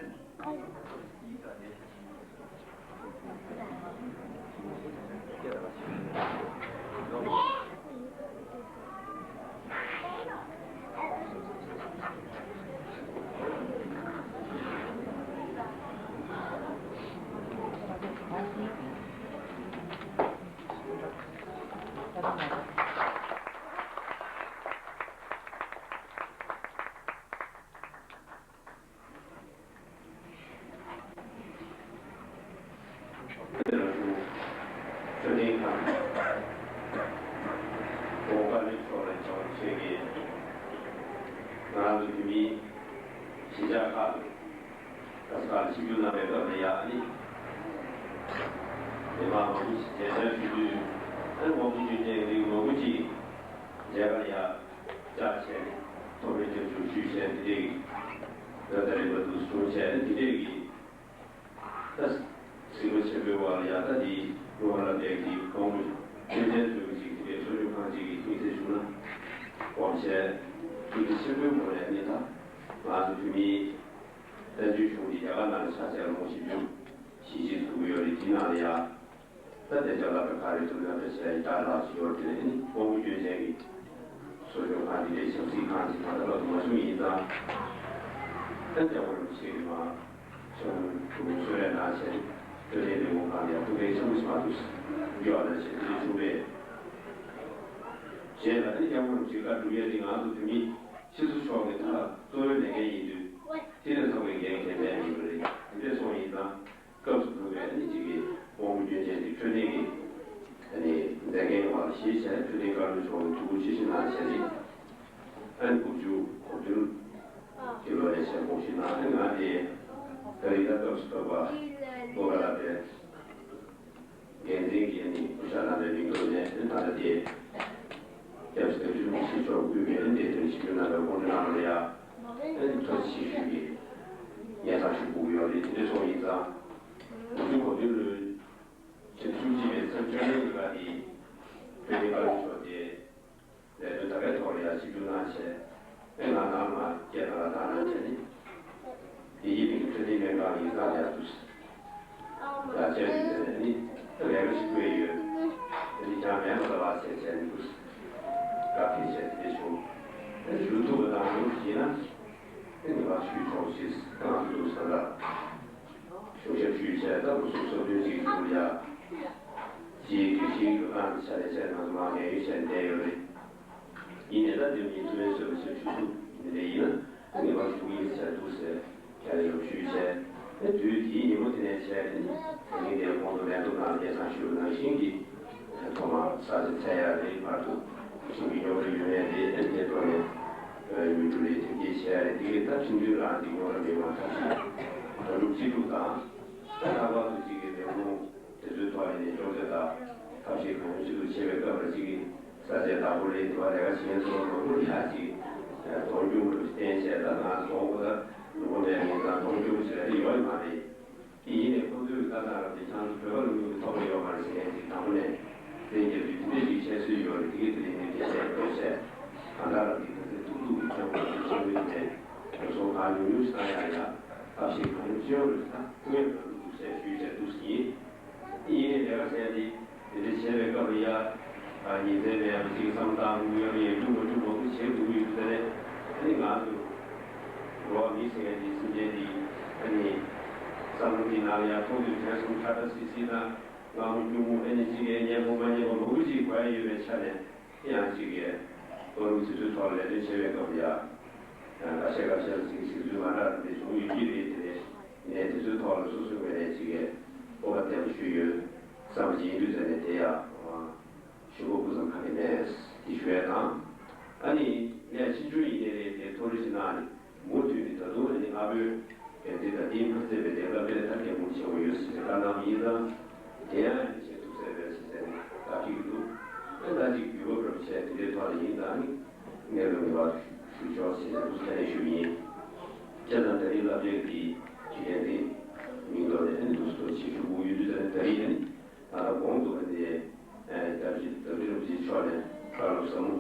ང་རང་ཚོ་བོད་མིའི་གཞིས་ཆགས་ཁག་ཏུ་ག་ས་ག་ལ་ཆིབས་བསྒྱུར་གནང་བའི་སྐབས་ལ་ཡང་ཨ་ནི། མི་མང་མང་པོ་ཞིག་མཇལ་འཕྲད་ཞུ་དུས་ཨ་ནི་དབང་པོ་སྐྱོན་ཅན་རིགས་མང་པོ་ཅིག་མཇལ་ཁ་ལ་ཡང་བཅར་བྱས་ནས་ཐོག་མའི་སྐྱབས་འཇུག་ཞུས་བྱས་འདི་འདྲའི་གི་ལོ་ཟླ་རིམ་པ་འདུག་བྱུང་བྱས་ནས་འདི་འདྲའི་གི་ད་གཟིགས་མོ་ཆེན་པོའི་བར་ལ་ཡང་ད་འདི་བློ་ལ་འདས་ཀྱི་ཁོང་གི་སྐྱོན་ཅན་ཚོའི་གཅིག་དེ་གའི་གསོ་སྐྱོང་ཁང་གཅིག་གི་དམིགས་བསལ་བྱུང་ན་དགོངས་བཞེས་ཐུགས་རྗེ་ཆེན་པོའི་སྒོ་ནས་ནི་ད་ང་ཚོ་བོད་མིའི་བཙན་བྱོལ་གཞུང་གི་རྒྱ་གར་ནང་ལ་ཆ་བཞག་ལོངས་ཤིག་རྒྱུ་གཞིས་བྱེས་ཚུགས་ཀྱི་ཡོད་རེད། དེའི་ནང་ལ་ཡང་ད་དེ་ཅག་ལ་ད་ག་རེ་ཐུབ་ན་ད་བྱས་ཡི་ད་ལགས་ཤིག་ཡོད་དེ་ནི་དབང་པོ་སྐྱོན་ཅན་གྱི་གསོ་སྐྱོང་ཁང་འདི་འདྲའི་ཆབ་སྲིད་ཁང་ཅིག་ད་ལྟ་བར་དུ་མ་བྱུང་ཡིན་ཙང་ད་རྒྱལ་བ་རིན་པོ་ཆེ་གི་མ། ཆུང་ཆུང་གསོལ་རས་གནང་བྱས་འཕྲོད་བསྟེན་ལས་ཁུངས་ཁག་ལ་ཡང་ཐུགས་ཕན་ཆེན་པོ་ཞིག་མ་ཐུག་འགྱོ་བ་ནང་བཞིན་དེ་འདྲ་བྱུང་བས། གཞན་ལ་ནི་སྐྱབས་མགོན་རིན་པོ་ཆེའི་བཀའ་སྒྲུབ་ཡས་འདི་ང་ཚོ་བོད་མི་སྤྱི་ཚོགས་ཕྱོགས་ཀྱི་ད་གཙོ་བོའི་ལས་འགན་ཡིན་དུས་དེ་ལས་ལྷག་པའི་འགན་གལ་ཆེན་ཡིན་པ་རེད། དེ་འདྲ་སོང་ཡིན་ཙང་སྐབས་སུ་བབས་པའི་ནི་གཅིག་གི་དབང་པོ་སྐྱོན་ཅན་གྱི་འཕྲོད་བསྟེན་གྱི་ནི་མཛད་འགན་བ་ལ་གཞི་བྱས་འཕྲོད་བསྟེན་བཀའ་སློབ་མཆོག་གི་ཐུགས་ཁུར་ཆེ་ཞིང་གནང་བྱས་ནི། ཨན་དགུ་བཅུ་གོ་བདུན་གྱི་ལོ་ནས་བྱས་དགོངས་ཞུ་གནང་། ཨན་ང་དེ་ད་རེས་ད་སྐབས་སུ་བབས་པ་ལྷོ་ཁ་ལ་པའི་འགན་འཛིན་གྱི་ནི་སྐུ་ཞབས་རྣམ་པའི་མིང་ཐོག་ནས་ཨན་ད་ལྟ་དེ་སྐྱབས་སུ་བདག་ཁྲི་རིན་པོ་ཆེ་མཆོག་དབུས་པའི་ཨན་དེ་དོན་ཞིབ་འཇུག་གནང་བའི་དགོངས་འགྲེལ་གནང་བ་ལ་ཡ་ཨན་ཐུགས་རྗེ་ཆེ་ཞུ་གི་སྙན་སེང་ཞུ་དགོས་ཀྱི་ཡོད་རེད། དེ་འདྲ་སོང་ཡིན་ཙང་དགུ་བཅུ་གོ་བདུན་ལོའི་ཕྱི་ཟླ་བཅུ་གཅིག་པའི་ཚེས་བཅོ་ལྔ་ཉིན་ཀ་དེ་བོད་མི་བཀའ་བློན་མཆོག་དེ། ལས་དོན་དག་པའི་ཐོག་ལ་ཡང་ཞིབ་འཇུག་གནང་བྱས། ཨེ་ང་ནང་མ་སྐད་ནང་ལ་བཏང་གནང་བྱས་ནི། དེ་ཡིན་ནི་འཕྲོད་བསྟེན་སྨན་ཁང་ཡིག་ཚང་ལ་ཡང་འདུག་ཡང་བཅར་ཡོད་ཟེར་ནས་ནི། ལས་ཀ་ཞིག་བསྐོས་ཡོད། དེ་ནི་ཀྱང་མེད་པ་ལ་བ་ཟེར་བྱས་ནི་འདུག་བཀའ་ཕེབས་བྱས་དེ་འདྲ་བྱུང་། ཨེ་ཞུ་ཐུབ་པ་དང་ཡོང་བཞིན་ན། ཨེ་ནི་བ་ཞུས་ཆོག་ཅེས་གང་དུ་འདུག་ས་ལ། གཞུང་ཞབས་ཞུས་བྱས་ད་རུ་སུ་སོ་བདུན་གཅིག་ཞུ་ཡ། སྤྱིའི་དུས་ཆེན་གྱི་སྒང་དུ་ཕྱག་ལས་བྱས་ན་ང་ལས་ཡུལ་བྱས་བསྡད་ཡོད་རེད། ཡིན་ནའི་ད་དེ་མིན་ཐུ་བའི་སོ་བའི་སོ་ཆུ་ཚུགས་འདི་འདྲ་ཡིན་ན་ངེས་པར་ཞུ་གི་ཡིན་ཟེར་འདུག་ཟེར་ཕྱག་ལས་ཞུ་བྱས། ཨེ་དུས་དེའི་ཉིན་མོ་དེ་ནས་བྱས་ནས་ད་ནི་དེའི་གོང་དུ་ལན་ཐོབ་ནང་ལ་སྙན་སེང་ཞུས་པ་ནང་བཞིན་གྱི་ཐོག་མར་ས་ཆ་འཚོལ་ཡ་རེད། བར་དུ་ཁྱིམ་གྱི་རྙོག་དྲ་ཡོད་མེད་རེད། ཨེ་དེ་ཐོག་ནས་ཡུལ་གྲུ་རེད་དེ་འདྲའི་བྱས་རེད། དེ་གི་ད་ཁྲིམས་མཐུན་རང་གི་རྙོག་དྲ་མེད་པ་ཐབས་ཤེས་དོན་གྲུབ་ཅི་སྒྲུབ་དང་། ད་ལྷག་པར་དུ་གཅིག་གི་ལས་ཁུངས་དེ་ཚོའི་ཐོག་ནས་ནས་ཅོག་ཙེ་དང་ཐབས་ཤེས་གང་ཡོང་ཅི་ཐུབ་བྱེད་པའི་སྐབས་ལ་གཅིག་གི་ས་ཆའི་བདག་པོ་རེད། དེ་བ་ལས་ཀ་བྱེད་མཁན་ཚོ་མང་པོ་ལ་ཡ་གཅིག་གདོང་སྐྱོ་པོ་རུ་བསྟན་བྱས། ད་ང་ཚོ་གདོང་པོ་ད་ལུང་པ་མེད་མིན་ཙང་གདོང་སྐྱོ་པོ་ཞིག་ལ་ཡོད་མ་རེད། དེ་ཡིན་ནའི་ཁོ་ཚོའི་ལྟ་སྟངས་རབ་དེ་ཁྱང་ཚོ་བོད་པ་ལུང་པའི་ཐོག་ལ་ཡོད་མ་རེད་ཟེར་མཁན་ཅིག་དང་པོ་ནས་བཙན་རྒྱབ་དུས་དེ་འདྲ་ཞིག་བཤད་སྲོལ་ཡོད་རེད། དེ་གི་དེ་རིང་ནས་དེ་བཤད་དགོས་བཤད་གང་ལྟར་རབ་དེ་ཁ་སེང་ཐུག་ཐུག་གི་ཁྱོད་ཁོ་ཚོའི་ཁྱོད་མི་དེ་འགྲོ་སོང་གང་ཉུང་ཉུང་ཞིག་བཏང་ཡག་ཡ་ཐབས་ཤེས་གང་ཡོང་ཅི་ཡོང་རེད། ད་ཀུན་ཡོད་འགྲོ་འདུག་བཤད་ཞུས་བཤད་འདུག་ཟེར་ཡིན། དེ་ཡིན་ནའི་ལས་ཀ་བྱས་ཏེ་དེ་འདྲ་བྱས་པའི་སྐབས་ལ་ཡ། ཉིན་མཚན་མེད་པ་ཅིག་བསམ་སྟངས་དབུགས་ཡོད་ཡོད་རྒྱུ་མ་རྒྱུ་མང་པོ་བྱེད་དགོས་ཀྱི་ཡོད་དེ་ནས་ཨ་ནི་ང་ཚོ་འགྲོ་བ་མི་ཟེར་མཁན་དེ་སེམས་ཅན་དེ་ཨ་ནི་བསམ་བློ་དེ་ནང་ལ་ཡང་མཐོང་དུས་དྲན་གསུམ་ཁྲ་ཁྲ་སིལ་སིལ་དང་ངང་མོ་སྐྱུར་མོ་ཨ་ནི་ཅིག་གས་སྙན་པོ་མ་སྙན་པོ་མང་པོ་ཅིག་གོ་ཡ་ཡོད་པའི་ཆ་ནས་ཨ་ཡང་ཅིག་གས་བློ་རིག་དེ་ཚོའི་ཐོག་ལ་ལས་དོན་བྱེད་པའི་སྐབས་ལ་ཡང་འགའ་ཤས་འགའ་ཤས་ལ་ཅིག་གཞི་རྩོད་མ་འདྲ་རུ་དེ་བྱུང་ཡོད་ཀྱི་རེད། དེ་ནས་ཡིན་ནའི་དེ་ཚོའི་ཐོག་ལ་སོ་སོའི་ངོས་ནས་ཅིག་གས་སྤོབས་པ་བརྟན་པོ་ཞུས་ཡོད། བསམ་པ་ཅིག་ཡིན་དུས་ཙམ་ནས་དེ་ཡང་། ཞུ་དགོས་སྐུ་མཚམས་ག་ནས་མེད་དེ་ཞུ་ཡས་དང་། ཨ་ནི་ལས་ཕྱིན་ཆུང་ཡིན་ནའི་རེད། དེ་མཐོ་རིས་ཀྱི་ནང་ནས་མུ་མཐུད་ནས་ད་དུང་ཨ་ནི་ཨ་བོའི་འགན་འཛིན་དང་དེའི་མ་ཚད་པའི་དེ་སློབ་གྲྭའི་ཐབས་མཁས་མང་པོ་ཆེན་པོ་ཡོད་ཟེར་བཀའ་གནང་བ་ཡིན་ཙང་། དེ་ཡང་ཨ་ནི་བྱེད་ཐུབ་ས་རེད་ཟེར་ནས་བཀའ་ཁྲིད་ཀྱི་འདུག་ཨ་ད་ཅིག་གུས་བབ་རབ་བྱས་དེ་འདྲའི་ཐོག་ལ་ཡིན་ཙང་ཨ་ནི་གནས་ལུགས་ངེས་པར་དུ་ཞུ་ཆོག་ཟེར་ནས་འདུག་ཁས་ལེན་ཞུ་གི་ཡིན། བྱས་ཙང་ད་རིང་སློབ་གྲྭའི་གི་འགན་འཛིན་མིང་ཐོག་ནས་ཨ་ནི་འདུག་སེ་ཐུགས་རྗེ་ཆེ་ཞུ་དགོས་ཡོད་དུས་ཙང་ད་རིང་ཨ་ནི། ད་ལྟ་གོང་དུ་ཨ་ནི་ཨ་སྐྱབས་རྗེ་རྡོ་རྗེ་རིན་པོ་ཆེ་མཆོག་ནས་བཀའ་སློབ་ཟབ་མོ་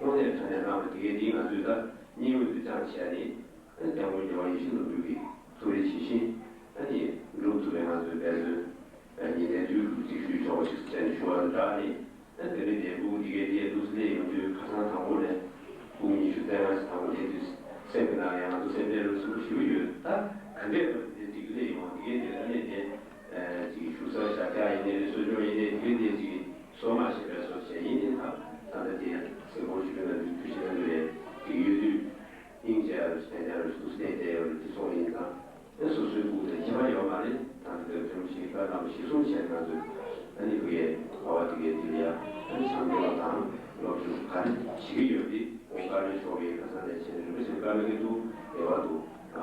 དངོས་གནས་དྲང་གནས་གནང་བ་དེ་གའི་འདི་ང་ཚོས་ད་སྙིང་དབུས་སུ་བཅངས་བྱས་ནས་ཨ་ནི་སྐྱབས་མགོན་རྒྱལ་བ་ཡིད་བཞིན་ནོར་བུ་གི་ཐུགས་རེ་ཇི་བཞིན་ཨ་ནི་སྒྲུབ་ཐུབ་པའི་ང་ཚོའི་འབད་བརྩོན་ཨ་ནི་ཉིན་མཐའི་དུས་སུ་ཅིག་ཞུས་ཆོག་ཅིག་བྱས་ནས་ཞུ་བ་དང་སྦྲགས་ནས། ཨ་དེ་རིང་འདིར་སྤུ་གུ་དེ་གའི་དེ་འདུག་སེ་སླེབས་ཡོང་དུས་ཁ་སང་དང་པོ་ནས་སྤུ་གུ་ཉི་ཤུ་རྩ་ལྔ་ཞིག་དང་པོ་སླེབས་དུས་སེམས་ཀྱི་ནང་ལ་ཡང་ང་ཚོ་སེམས་ཁྲལ་རུ་ཆེན་པོ་ཞེ་པོ་ཡོད། ད་ག་འདྲས་འགྲོ་དེ་ཅིག་སླེབས་ཡོང་དེ་གའི་དེ་ཨ་ནི་དེ་ཅིག་བཞུགས་ས་ཞབས་བཀྱག་ཡིན་ནའི་རེད། གསོ་སྐྱོང་ཡིན་ནའི་དེ་གའི་དེ་ཅིག་བཟོ་མ་ཤེས་པའི་བཟོ་བྱས་ཡིན་ནའི་ད་ད་ལྟ་དེ་སེམས་ཁོང་ཞུ་གི་ན་དུས་དུས་ཤེས་ན་དུས་རེད། དེ་གི་ཡོད་དུས་སྙིང་རྗེ་ཡ་རུ་ཞིག་བསྟན་རྒྱ་རུ་ཞིག་འདུག་སེ་བསྡད་ཡོད་རེད། དེ་སོང་ཡིན་ཙང་། ཨེ་སོ་སོའི་སྤུ་གུ་དང་ཁྱད་པར་ཡོད་མ་རེད། ད་ལྟ་དོན་ཁྲིམས་ཤིག་ད་ལམ་གཞི་བཟུང་བྱས་ང་ཚོས་ཨ་ནི་ཕ་གིའི་ཨ་བ་དེ་གའི་དེ་ལ་ཡ་ཨ་ནི་སྦྱང་བརྡར་དང་སློབ་སྦྱོང་ག་རེ་བྱེད་ཀྱི་ཡོད་དེ་འོང་གར་ ཕྱོགས་ཀྱི་ཁ་སང་ནས་བྱས་ནས་རིན་པོ་ཆེ་བཀའ་མོལ་གྱི་འདུག་ངེས་པར་དུ་ཨ་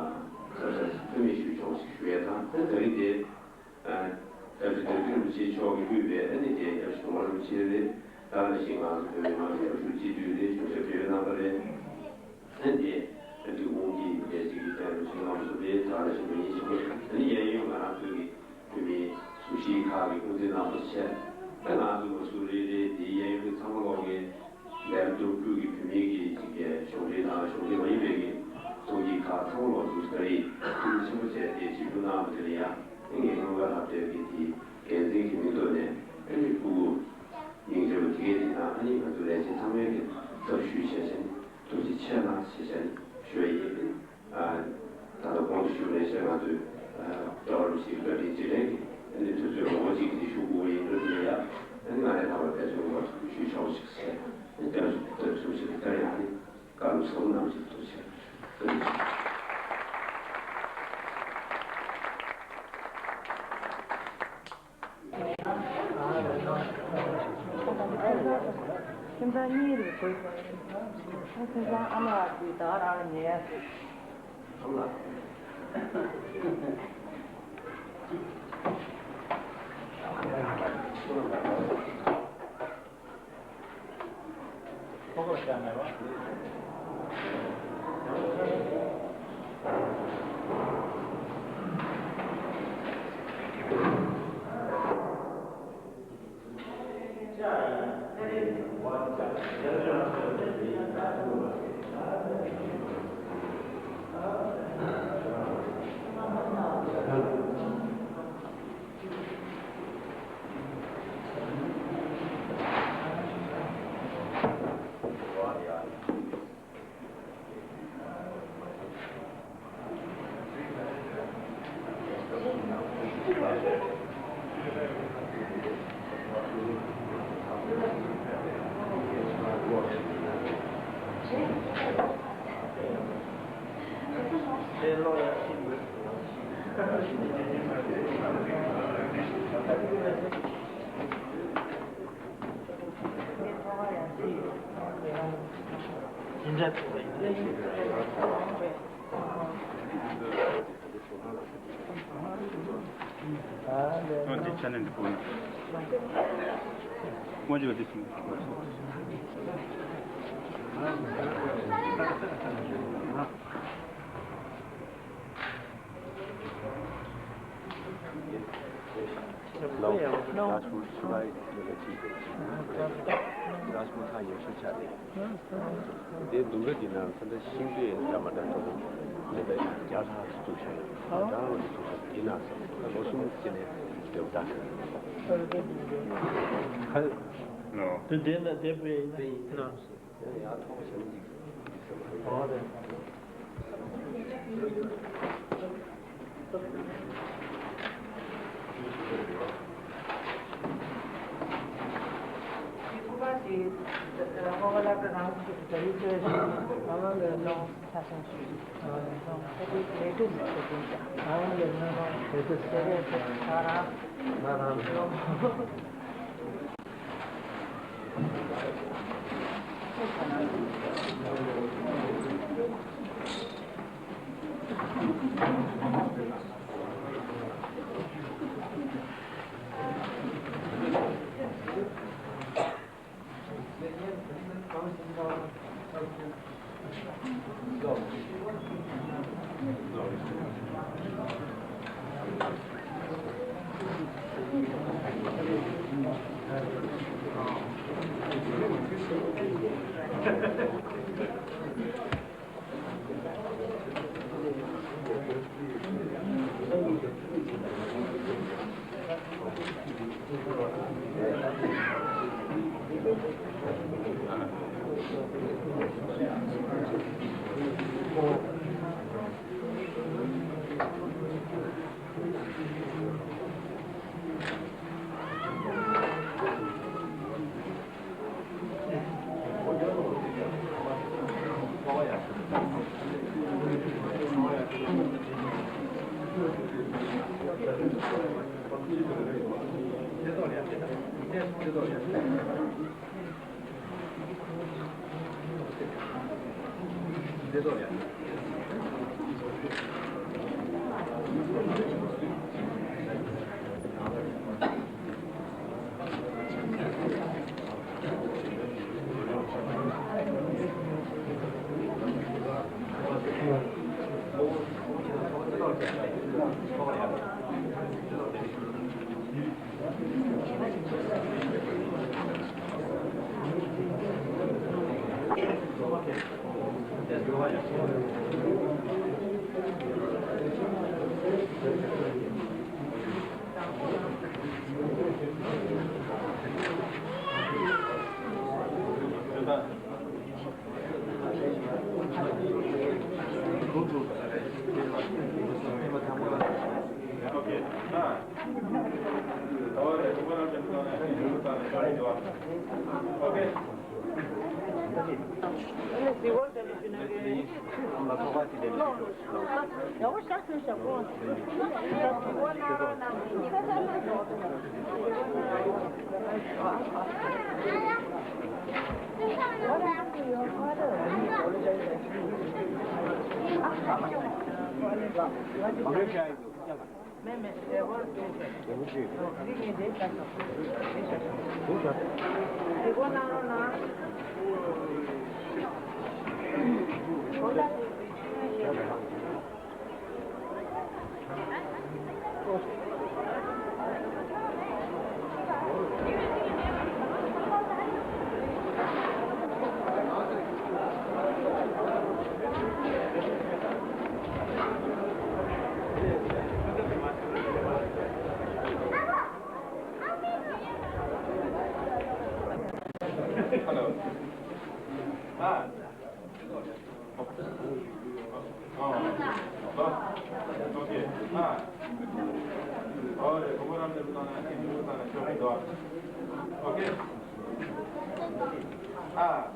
གཟབ་གཟབ་ཐུགས་མི་ཞུ་ཆོག་ཞིག་ཞུ་ཡས་དང་། ཨ་ད་རིང་དེ་ཨ་སྐྱབས་རྗེ་རྡོ་རྗེ་རིན་པོ་ཆེ་མཆོག་གིས་དབུས་པའི་ཨ་ནི་དེ་སྐྱབས་རྗེ་གོང་མ་རིན་པོ་ཆེ་རེད། ད་ནང་བཞིན་ང་ཚོ་བོད་མི་མང་གི་སྐྱབས་ཞུ་སྤྱི་འཐུས་རེད། གཞུང་ཞབས་བརྗོད་གནང་པ་རེད། ཨ་ནི་དེ་ཨ་འདི་གུང་གི་ལས་བྱེད་ཀྱི་སྐྱབས་རྗེ་རིན་པོ་ཆེ་ལྔ་པོ་སུ་རེད། ད་ནང་བཞིན་མི་ཡིན་ཞིག་ཨ་ནི་གཡས་གཡོན་ང་རང་ཚོའི་གི་བོད་མིའི་གཟུགས་གཞི་ཁག་གི་སྐུ་ཚེ་ནང་དུ་བྱས། ད་ང་ཚོ་མ་སུ་རེད་རེད། དེའི་གཡས་གཡོན་གྱི་ཚང་མ་ལོག་གི་ལས་རིམ་དུ་བསྐུལ་གྱི་བོད་མིའི་གི་ཅིག་གི་གཞུང་འབྲེལ་དང་གཞུང་འབྲེལ་མ་ཡིན་པའི་གི་ཚོགས་སྐྱིད་ཁག་ཚང་མ་ལོག་ཏུ་ད་རེས་ཐུགས་རྗེ་ཆེན་པོ་བྱས་ཏེ་ཆིབས་བསྒྱུར་གནང་བ་དེ་ལ་ཡང་ངས་སྔོན་དགའ་ལྷག་སྤྲད་ཀྱི་དེའི་འགན་འཛིན་གྱི་མིང་ཐོག་ནས་ཨ་ནི་སྤུ་གུ་སྙིང་རྗེ་པོ་དེ་གས་དེ་དང་ཨ་ནི་ང་ཚོ་ལས་བྱེད་ཚང་མའི་གི་ཚབ་ཞུས་བྱས་བྱས་ནས་ཐུགས་རྗེ་ཆེ་གནང་ཞེས་བྱས་ནས་ཞུ་བ་ཡིན། ད་ལྟ་གོང་དུ་ཞུས་པ་ནང་བཞིན་ང་ཚོས་རྒྱལ་བ་རིན་པོ་ཆེའི་བཀའ་དྲིན་རྗེས་དྲན་གྱི་ཨ་ནི་དུས་ཚོད་ངོ་བོ་གཅིག་འདི་ཞུ་དགོས་ཡིན་འགྲོ་དུས་ཡ། ཨ་ནི་ང་རའི་ལྟ་བར་དེ་ཚོའི་ངོ་ཞུ་ཆོག་ཅིག་ཟེར། ཨ་ནི་དེ་ཚོ་དེ་ཚོ་ཞིག་ད་ཡང་ཨ་ནི་བཀའ་སློབ་ཟབ་མོ་གནང་ཞིག་ཐུགས་རྗེ་ཆེ། ཁྱིམ་ཚང་གཉིས་རེད་དགོས། ཁྱིམ་ཚང་ཨ་མ་ལགས་ཀྱིས་ད་ག་རང་ལ་ཉལ་ཡ་ཟེར། འདི་ཆ་ནས་འདི་ཕུག་ན། སྔོན་ཆད་འདི་ཞིག་རཱཇ་པུར་ཆུ་བར་ཡོད་པའི་རཱཇ་པུར་ཁ་ཡོད་ཤོས་ཆགས་ཏེ། དེ་ལྡུམ་ར་འདི་ན་ས་མཐའ་ཤིང་སྡོད་འདྲ་མ་འདྲ་འགྲོ་གི་མེད་པའི་རྒྱ་ལྷག་ཏུ་བཙུགས་ཤིང་། ད་ལྟའང་འདི་ཚོ་འདི་ན་ལོ་གསུམ་ཅི་ནས་སྡོད་པ་དང་། དེ་འདི་ན་བསྡད་པའི་ན། མེད་མེད། འབྲས་བུ་འབྲས་བུ་ཅིག་འདི་ངས་འདྲེན་བྱ་ཆོག་འདི་བྱ་ཆོག་འདི་གོ་གནང་རོགས་གནང་། Hello. Ah. Okay. Ah. Okay. Ah.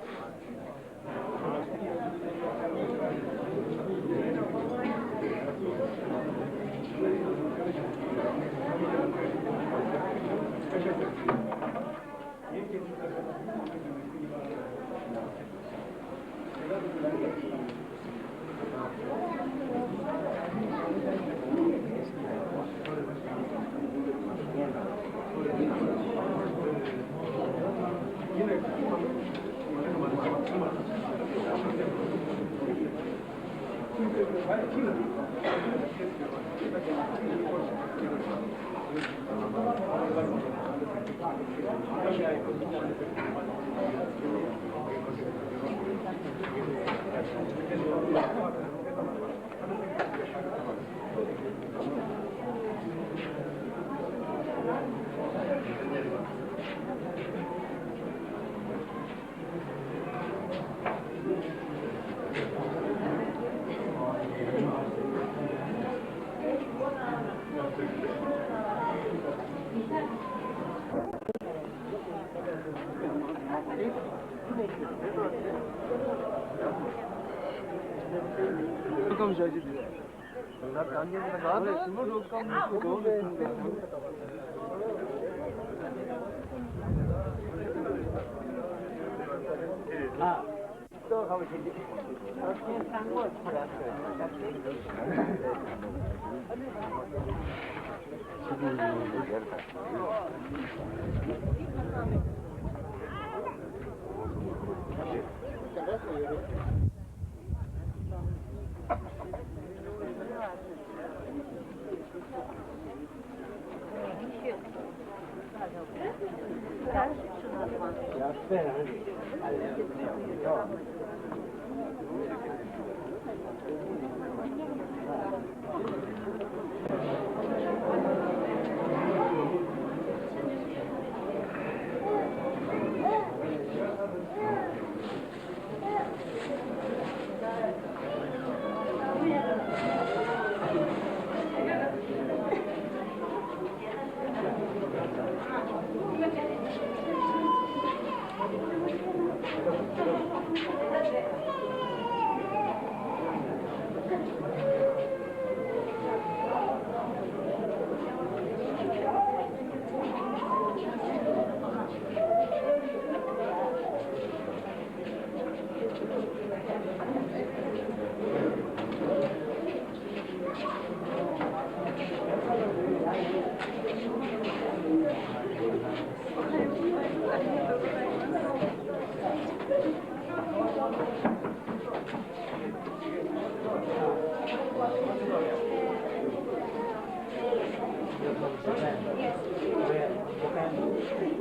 Actually,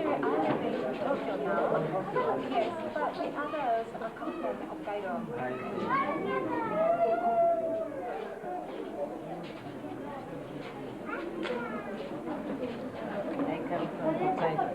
I live in Tokyo now. Yes, but the others are come from Hokkaido. I see. I come from Hokkaido.